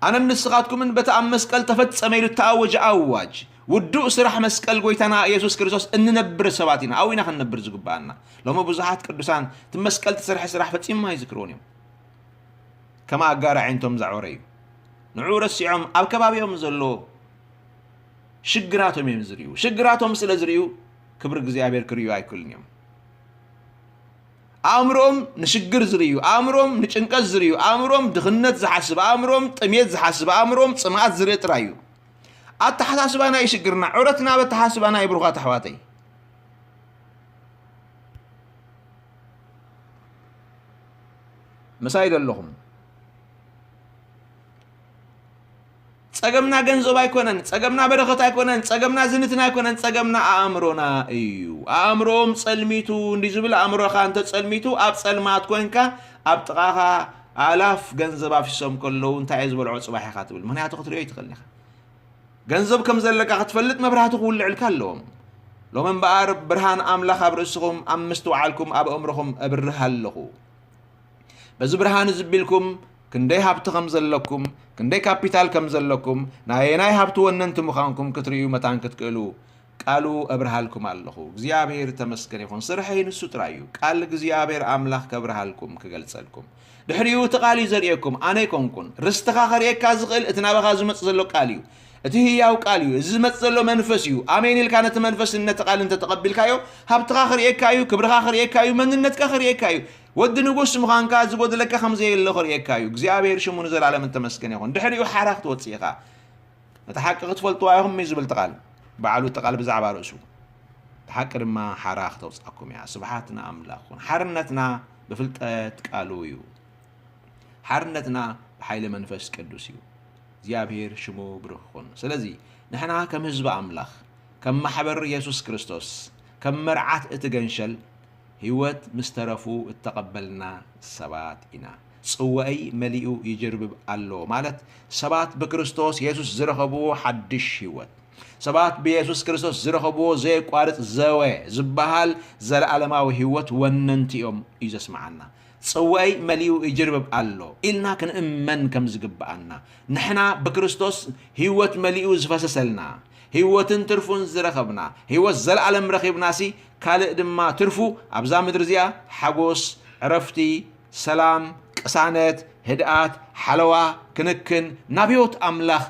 ኣነን ንስኻትኩምን በቲ ኣብ መስቀል ተፈጸመ ኢሉ እተኣወጀ ኣዋጅ ውዱእ ስራሕ መስቀል ጎይታና ኢየሱስ ክርስቶስ እንነብር ሰባት ኢና። ኣብኡ ኢና ክንነብር ዝግብኣና። ሎሚ ብዙሓት ቅዱሳን እቲ መስቀል እተሰርሐ ስራሕ ፈጺሞም ኣይዝክርዎን እዮም። ከም ኣጋር ኣዒንቶም ዘዕወረ እዩ። ንዕኡ ረሲዖም ኣብ ከባቢኦም ዘሎ ሽግራቶም እዮም ዝርእዩ። ሽግራቶም ስለ ዝርእዩ ክብሪ እግዚኣብሔር ክርእዩ ኣይክእሉን እዮም። ኣእምሮኦም ንሽግር ዝርእዩ፣ ኣእምሮኦም ንጭንቀት ዝርእዩ፣ ኣእምሮኦም ድኽነት ዝሓስብ፣ ኣእምሮኦም ጥሜት ዝሓስብ፣ ኣእምሮኦም ጽምኣት ዝርኢ ጥራይ እዩ። ኣተሓሳስባና እዩ ሽግርና። ዑረትና ኣብ ኣተሓሳስባና እዩ ብሩኻት ኣሕዋተይ። ምሳይ ደለኹም። ጸገምና ገንዘብ ኣይኮነን፣ ጸገምና በረኸት ኣይኮነን፣ ጸገምና ዝንትና ኣይኮነን፣ ጸገምና ኣእምሮና እዩ። ኣእምሮኦም ጸልሚቱ እንዲ ዝብል ኣእምሮኻ እንተ ጸልሚቱ ኣብ ጸልማት ኮንካ ኣብ ጥቓኻ ኣላፍ ገንዘብ ኣፍሲሶም ከለዉ እንታይ እየ ዝበልዖ ጽባሕ ኢኻ ትብል። ምኽንያቱ ክትርእዮ ኣይትኽእልን ኢኻ። ገንዘብ ከም ዘለካ ክትፈልጥ መብራህቲ ክውልዕልካ ኣለዎም። ሎሚ እምበኣር ብርሃን ኣምላኽ ኣብ ርእስኹም ኣብ ምስትውዓልኩም ኣብ ኣእምሮኹም እብርህ ኣለኹ። በዚ ብርሃን እዚ ቢልኩም ክንደይ ሃብቲ ከም ዘለኩም፣ ክንደይ ካፒታል ከም ዘለኩም፣ ናይ ኣየናይ ሃብቲ ወነንቲ ምዃንኩም ክትርእዩ መታን ክትክእሉ ቃሉ እብርሃልኩም ኣለኹ። እግዚኣብሔር ተመስገን ይኹን። ስርሐይ ንሱ ጥራይ እዩ። ቃል እግዚኣብሔር ኣምላኽ ከብርሃልኩም ክገልጸልኩም። ድሕሪኡ እቲ ቃል እዩ ዘርእየኩም፣ ኣነ ኣይኮንኩን። ርስትኻ ከርእየካ ዝኽእል እቲ ናባኻ ዝመጽእ ዘሎ ቃል እዩ። እቲ ህያው ቃል እዩ። እዚ ዝመጽእ ዘሎ መንፈስ እዩ። ኣሜን ኢልካ ነቲ መንፈስ ነቲ ቃል እንተተቐቢልካዮ፣ ሃብትኻ ክርእየካ እዩ፣ ክብርኻ ክርእየካ እዩ፣ መንነትካ ክርእየካ እዩ። ወዲ ንጉስ ምዃንካ ዝጎደለካ ከም ዘየሎ ክርእየካ እዩ። እግዚኣብሔር ሽሙ ንዘለኣለም እንተመስገን ይኹን። ድሕሪኡ ሓራ ክትወጽእ ኢኻ። ነቲ ሓቂ ክትፈልጥዋ ኢኹም እዩ ዝብል እቲ ቃል። ባዕሉ እቲ ቃል ብዛዕባ ርእሱ። እቲ ሓቂ ድማ ሓራ ክተውጽኣኩም እያ። ስብሓት ንኣምላኽ ይኹን። ሓርነትና ብፍልጠት ቃሉ እዩ። ሓርነትና ብሓይሊ መንፈስ ቅዱስ እዩ። እግዚኣብሔር ሽሙ ብሩኽ ይኹን። ስለዚ ንሕና ከም ህዝቢ ኣምላኽ፣ ከም ማሕበር የሱስ ክርስቶስ፣ ከም መርዓት እቲ ገንሸል ህይወት ምስ ተረፉ እተቐበልና ሰባት ኢና። ጽዋእይ መሊኡ ይጅርብብ ኣሎ ማለት ሰባት ብክርስቶስ የሱስ ዝረኸብዎ ሓድሽ ህይወት፣ ሰባት ብየሱስ ክርስቶስ ዝረኸብዎ ዘየቋርጽ ዘወ ዝበሃል ዘለኣለማዊ ህይወት ወነንቲ እዮም እዩ ዘስምዓና። ጽዋይ መሊኡ ይጅርብብ ኣሎ ኢልና ክንእመን ከም ዝግብኣና፣ ንሕና ብክርስቶስ ህይወት መሊኡ ዝፈሰሰልና፣ ህይወትን ትርፉን ዝረኸብና፣ ህይወት ዘለኣለም ረኺብናሲ ካልእ ድማ ትርፉ ኣብዛ ምድሪ እዚኣ ሓጎስ፣ ዕረፍቲ፣ ሰላም፣ ቅሳነት፣ ህድኣት፣ ሓለዋ፣ ክንክን፣ ናብ ህይወት ኣምላኽ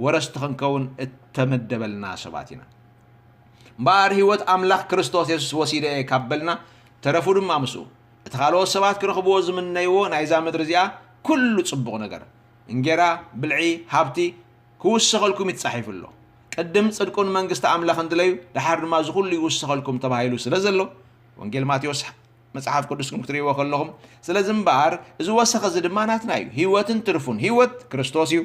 ወረስቲ ክንከውን እተመደበልና ሰባት ኢና። እምበኣር ህይወት ኣምላኽ ክርስቶስ የሱስ ወሲደ እየ ካብ በልና፣ ተረፉ ድማ ምስኡ። እቲ ካልኦት ሰባት ክረኽብዎ ዝምነይዎ ናይዛ ምድሪ እዚኣ ኩሉ ጽቡቕ ነገር፣ እንጌራ፣ ብልዒ፣ ሃብቲ፣ ክውሰኸልኩም እዩ ተጻሒፉ ኣሎ። ቅድም ጽድቁን መንግስቲ ኣምላኽን ድለዩ፣ ደሓር ድማ እዚ ኩሉ ይውሰኸልኩም ተባሂሉ ስለ ዘሎ፣ ወንጌል ማቴዎስ መጽሓፍ ቅዱስኩም ክትርእይዎ ከለኹም፣ ስለዚ እምበኣር እዚ ወሰኽ እዚ ድማ ናትና እዩ። ህይወትን ትርፉን፣ ህይወት ክርስቶስ እዩ።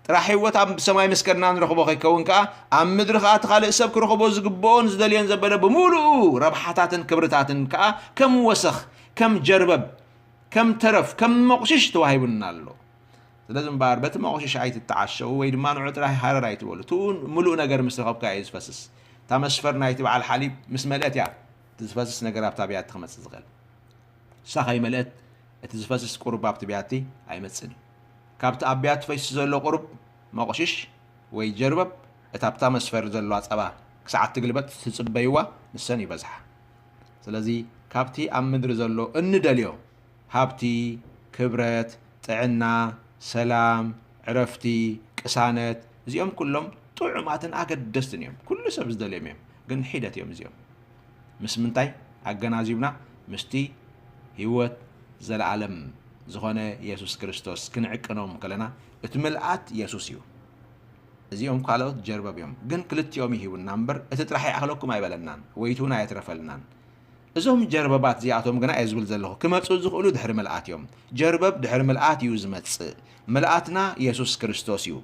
ጥራሕ ህይወት ኣብ ሰማይ ምስ ከድና ንረኽቦ ከይከውን ከኣ፣ ኣብ ምድሪ ከኣ እቲ ካልእ ሰብ ክረኽቦ ዝግብኦን ዝደልዮን ዘበለ ብምሉኡ ረብሓታትን ክብርታትን ከኣ ከም ወሰኽ፣ ከም ጀርበብ፣ ከም ተረፍ፣ ከም መቑሽሽ ተዋሂቡና ኣሎ። ስለዚ እምበኣር በቲ መቑሽሽ ኣይትተዓሸዉ ወይ ድማ ንዑ ጥራይ ሃረር ኣይትበሉ። እቲኡ ምሉእ ነገር ምስ ረኸብካ እዩ ዝፈስስ። እታ መስፈር ናይቲ በዓል ሓሊብ ምስ መልአት እያ እቲ ዝፈስስ ነገር ኣብታ ብያቲ ክመጽእ ዝኽእል። እሳ ከይመልአት እቲ ዝፈስስ ቁሩብ ኣብቲ ብያቲ ኣይመጽእን እዩ። ካብቲ ኣብ ብያቲ ፈሲሱ ዘሎ ቁሩብ መቑሽሽ ወይ ጀርበብ እታ ኣብታ መስፈር ዘለዋ ጸባ ክሳዕ እትግልበጥ ትጽበይዋ ንሰን ይበዝሓ። ስለዚ ካብቲ ኣብ ምድሪ ዘሎ እንደልዮ ሃብቲ፣ ክብረት፣ ጥዕና፣ ሰላም፣ ዕረፍቲ፣ ቅሳነት፣ እዚኦም ኩሎም ጥዑማትን ኣገደስትን እዮም። ኩሉ ሰብ ዝደልዮም እዮም። ግን ሒደት እዮም እዚኦም። ምስ ምንታይ ኣገናዚብና? ምስቲ ህይወት ዘለኣለም ዝኾነ የሱስ ክርስቶስ ክንዕቅኖም ከለና፣ እቲ ምልኣት የሱስ እዩ። እዚኦም ካልኦት ጀርበብ እዮም፣ ግን ክልቲኦም ይሂቡና እምበር፣ እቲ ጥራሕ ይኣኽለኩም ኣይበለናን፣ ወይ እቲ እውን ኣየትረፈልናን። እዞም ጀርበባት እዚኣቶም ግና እየ ዝብል ዘለኹ፣ ክመጹ ዝኽእሉ ድሕሪ ምልኣት እዮም። ጀርበብ ድሕሪ ምልኣት እዩ ዝመጽእ። ምልኣትና የሱስ ክርስቶስ እዩ።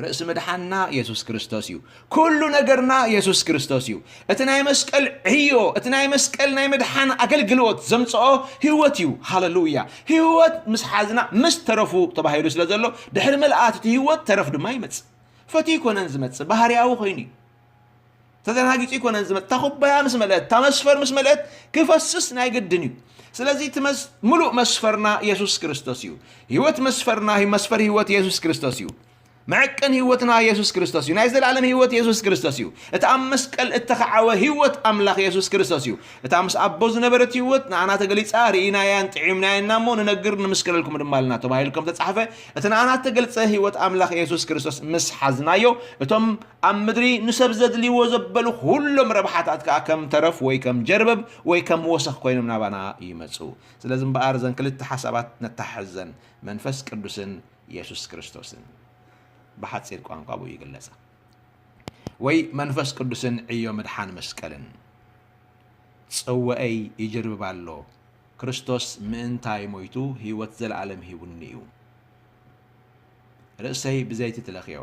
ርእሲ ምድሓንና የሱስ ክርስቶስ እዩ። ኩሉ ነገርና የሱስ ክርስቶስ እዩ። እቲ ናይ መስቀል ዕዮ፣ እቲ ናይ መስቀል ናይ ምድሓን ኣገልግሎት ዘምጽኦ ህይወት እዩ። ሃለሉያ። ህይወት ምስ ሓዝና ምስ ተረፉ ተባሂሉ ስለ ዘሎ፣ ድሕሪ ምልኣት እቲ ህይወት ተረፍ ድማ ይመጽእ። ፈትዩ ኣይኮነን ዝመጽእ፣ ባህርያዊ ኮይኑ እዩ። ተደናጊጹ ኣይኮነን ዝመጽእ። እታ ኩባያ ምስ መልአት፣ እታ መስፈር ምስ መልአት፣ ክፈስስ ናይ ግድን እዩ። ስለዚ እቲ መስ-፣ ምሉእ መስፈርና የሱስ ክርስቶስ እዩ። ህይወት መስፈርና፣ መስፈር ህይወት የሱስ ክርስቶስ እዩ። መዐቀን ህይወትና የሱስ ክርስቶስ እዩ። ናይ ዘላለም ህይወት የሱስ ክርስቶስ እዩ። እቲ ኣብ መስቀል እተኸዓወ ህይወት ኣምላኽ የሱስ ክርስቶስ እዩ። እታ ምስ ኣቦ ዝነበረት ህይወት ንኣና ተገሊጻ፣ ርኢናያን ጥዒምናያን እሞ ንነግር ንምስክረልኩም ድማ ኣለና ተባሂሉ ከም ተጻሕፈ፣ እቲ ንኣና እተገልጸ ህይወት ኣምላኽ የሱስ ክርስቶስ ምስ ሓዝናዮ፣ እቶም ኣብ ምድሪ ንሰብ ዘድልይዎ ዘበሉ ኩሎም ረብሓታት ከኣ ከም ተረፍ ወይ ከም ጀርበብ ወይ ከም ወሰኽ ኮይኖም ናባና ይመጹ። ስለዚ እምበኣር እዘን ክልተ ሓሳባት ነተሓሕዘን፣ መንፈስ ቅዱስን የሱስ ክርስቶስን። ብሓጺር ቋንቋ ብኡ ይግለጻ። ወይ መንፈስ ቅዱስን ዕዮ ምድሓን መስቀልን። ጽውዐይ ይጅርብብ ኣሎ። ክርስቶስ ምእንታይ ሞይቱ ህይወት ዘለኣለም ሂቡኒ እዩ። ርእሰይ ብዘይቲ ትለኽዮ፣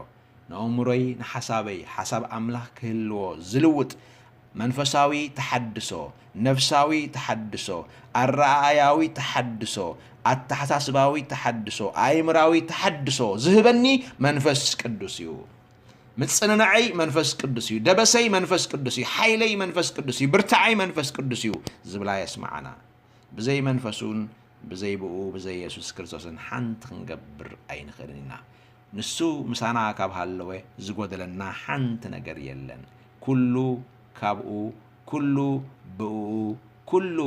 ንኣእምሮይ ንሓሳበይ ሓሳብ ኣምላኽ ክህልዎ ዝልውጥ መንፈሳዊ ተሓድሶ፣ ነፍሳዊ ተሓድሶ፣ ኣረኣእያዊ ተሓድሶ፣ ኣተሓሳስባዊ ተሓድሶ፣ ኣእምራዊ ተሓድሶ ዝህበኒ መንፈስ ቅዱስ እዩ። ምጽንናዐይ መንፈስ ቅዱስ እዩ። ደበሰይ መንፈስ ቅዱስ እዩ። ሓይለይ መንፈስ ቅዱስ እዩ። ብርታዓይ መንፈስ ቅዱስ እዩ ዝብላ የስምዓና። ብዘይ መንፈሱን ብዘይ ብኡ ብዘይ የሱስ ክርስቶስን ሓንቲ ክንገብር ኣይንኽእልን ኢና። ንሱ ምሳና ካብ ሃለወ ዝጎደለና ሓንቲ ነገር የለን። ኩሉ ካብኡ፣ ኩሉ ብእኡ፣ ኩሉ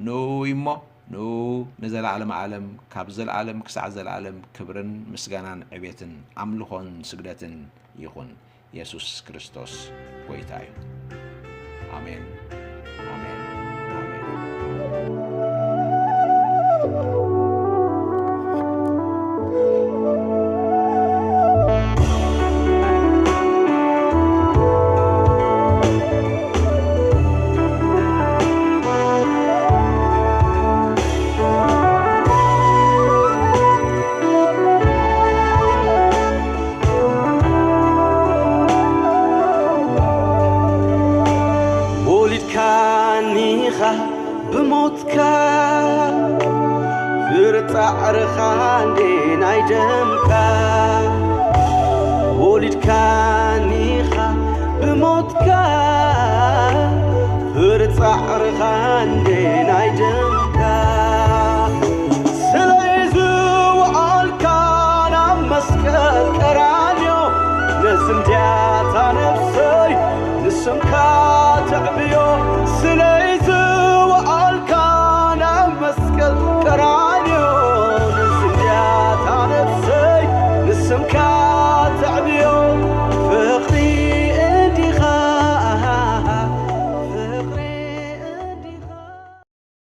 ንእኡ እዩ እሞ፣ ንእኡ ንዘለዓለመ ዓለም፣ ካብ ዘለዓለም ክሳዕ ዘለዓለም ክብርን ምስጋናን ዕቤትን ኣምልኾን ስግደትን ይኹን። የሱስ ክርስቶስ ጐይታ እዩ። ኣሜን፣ ኣሜን፣ ኣሜን። ወሊድካኒኻ ብሞትካ፣ ፍረ ጻዕርኻ እንዴ ናይ ደምካ። ወሊድካኒኻ ብሞትካ፣ ፍረ ጻዕርኻ እንዴ ናይ ደምካ።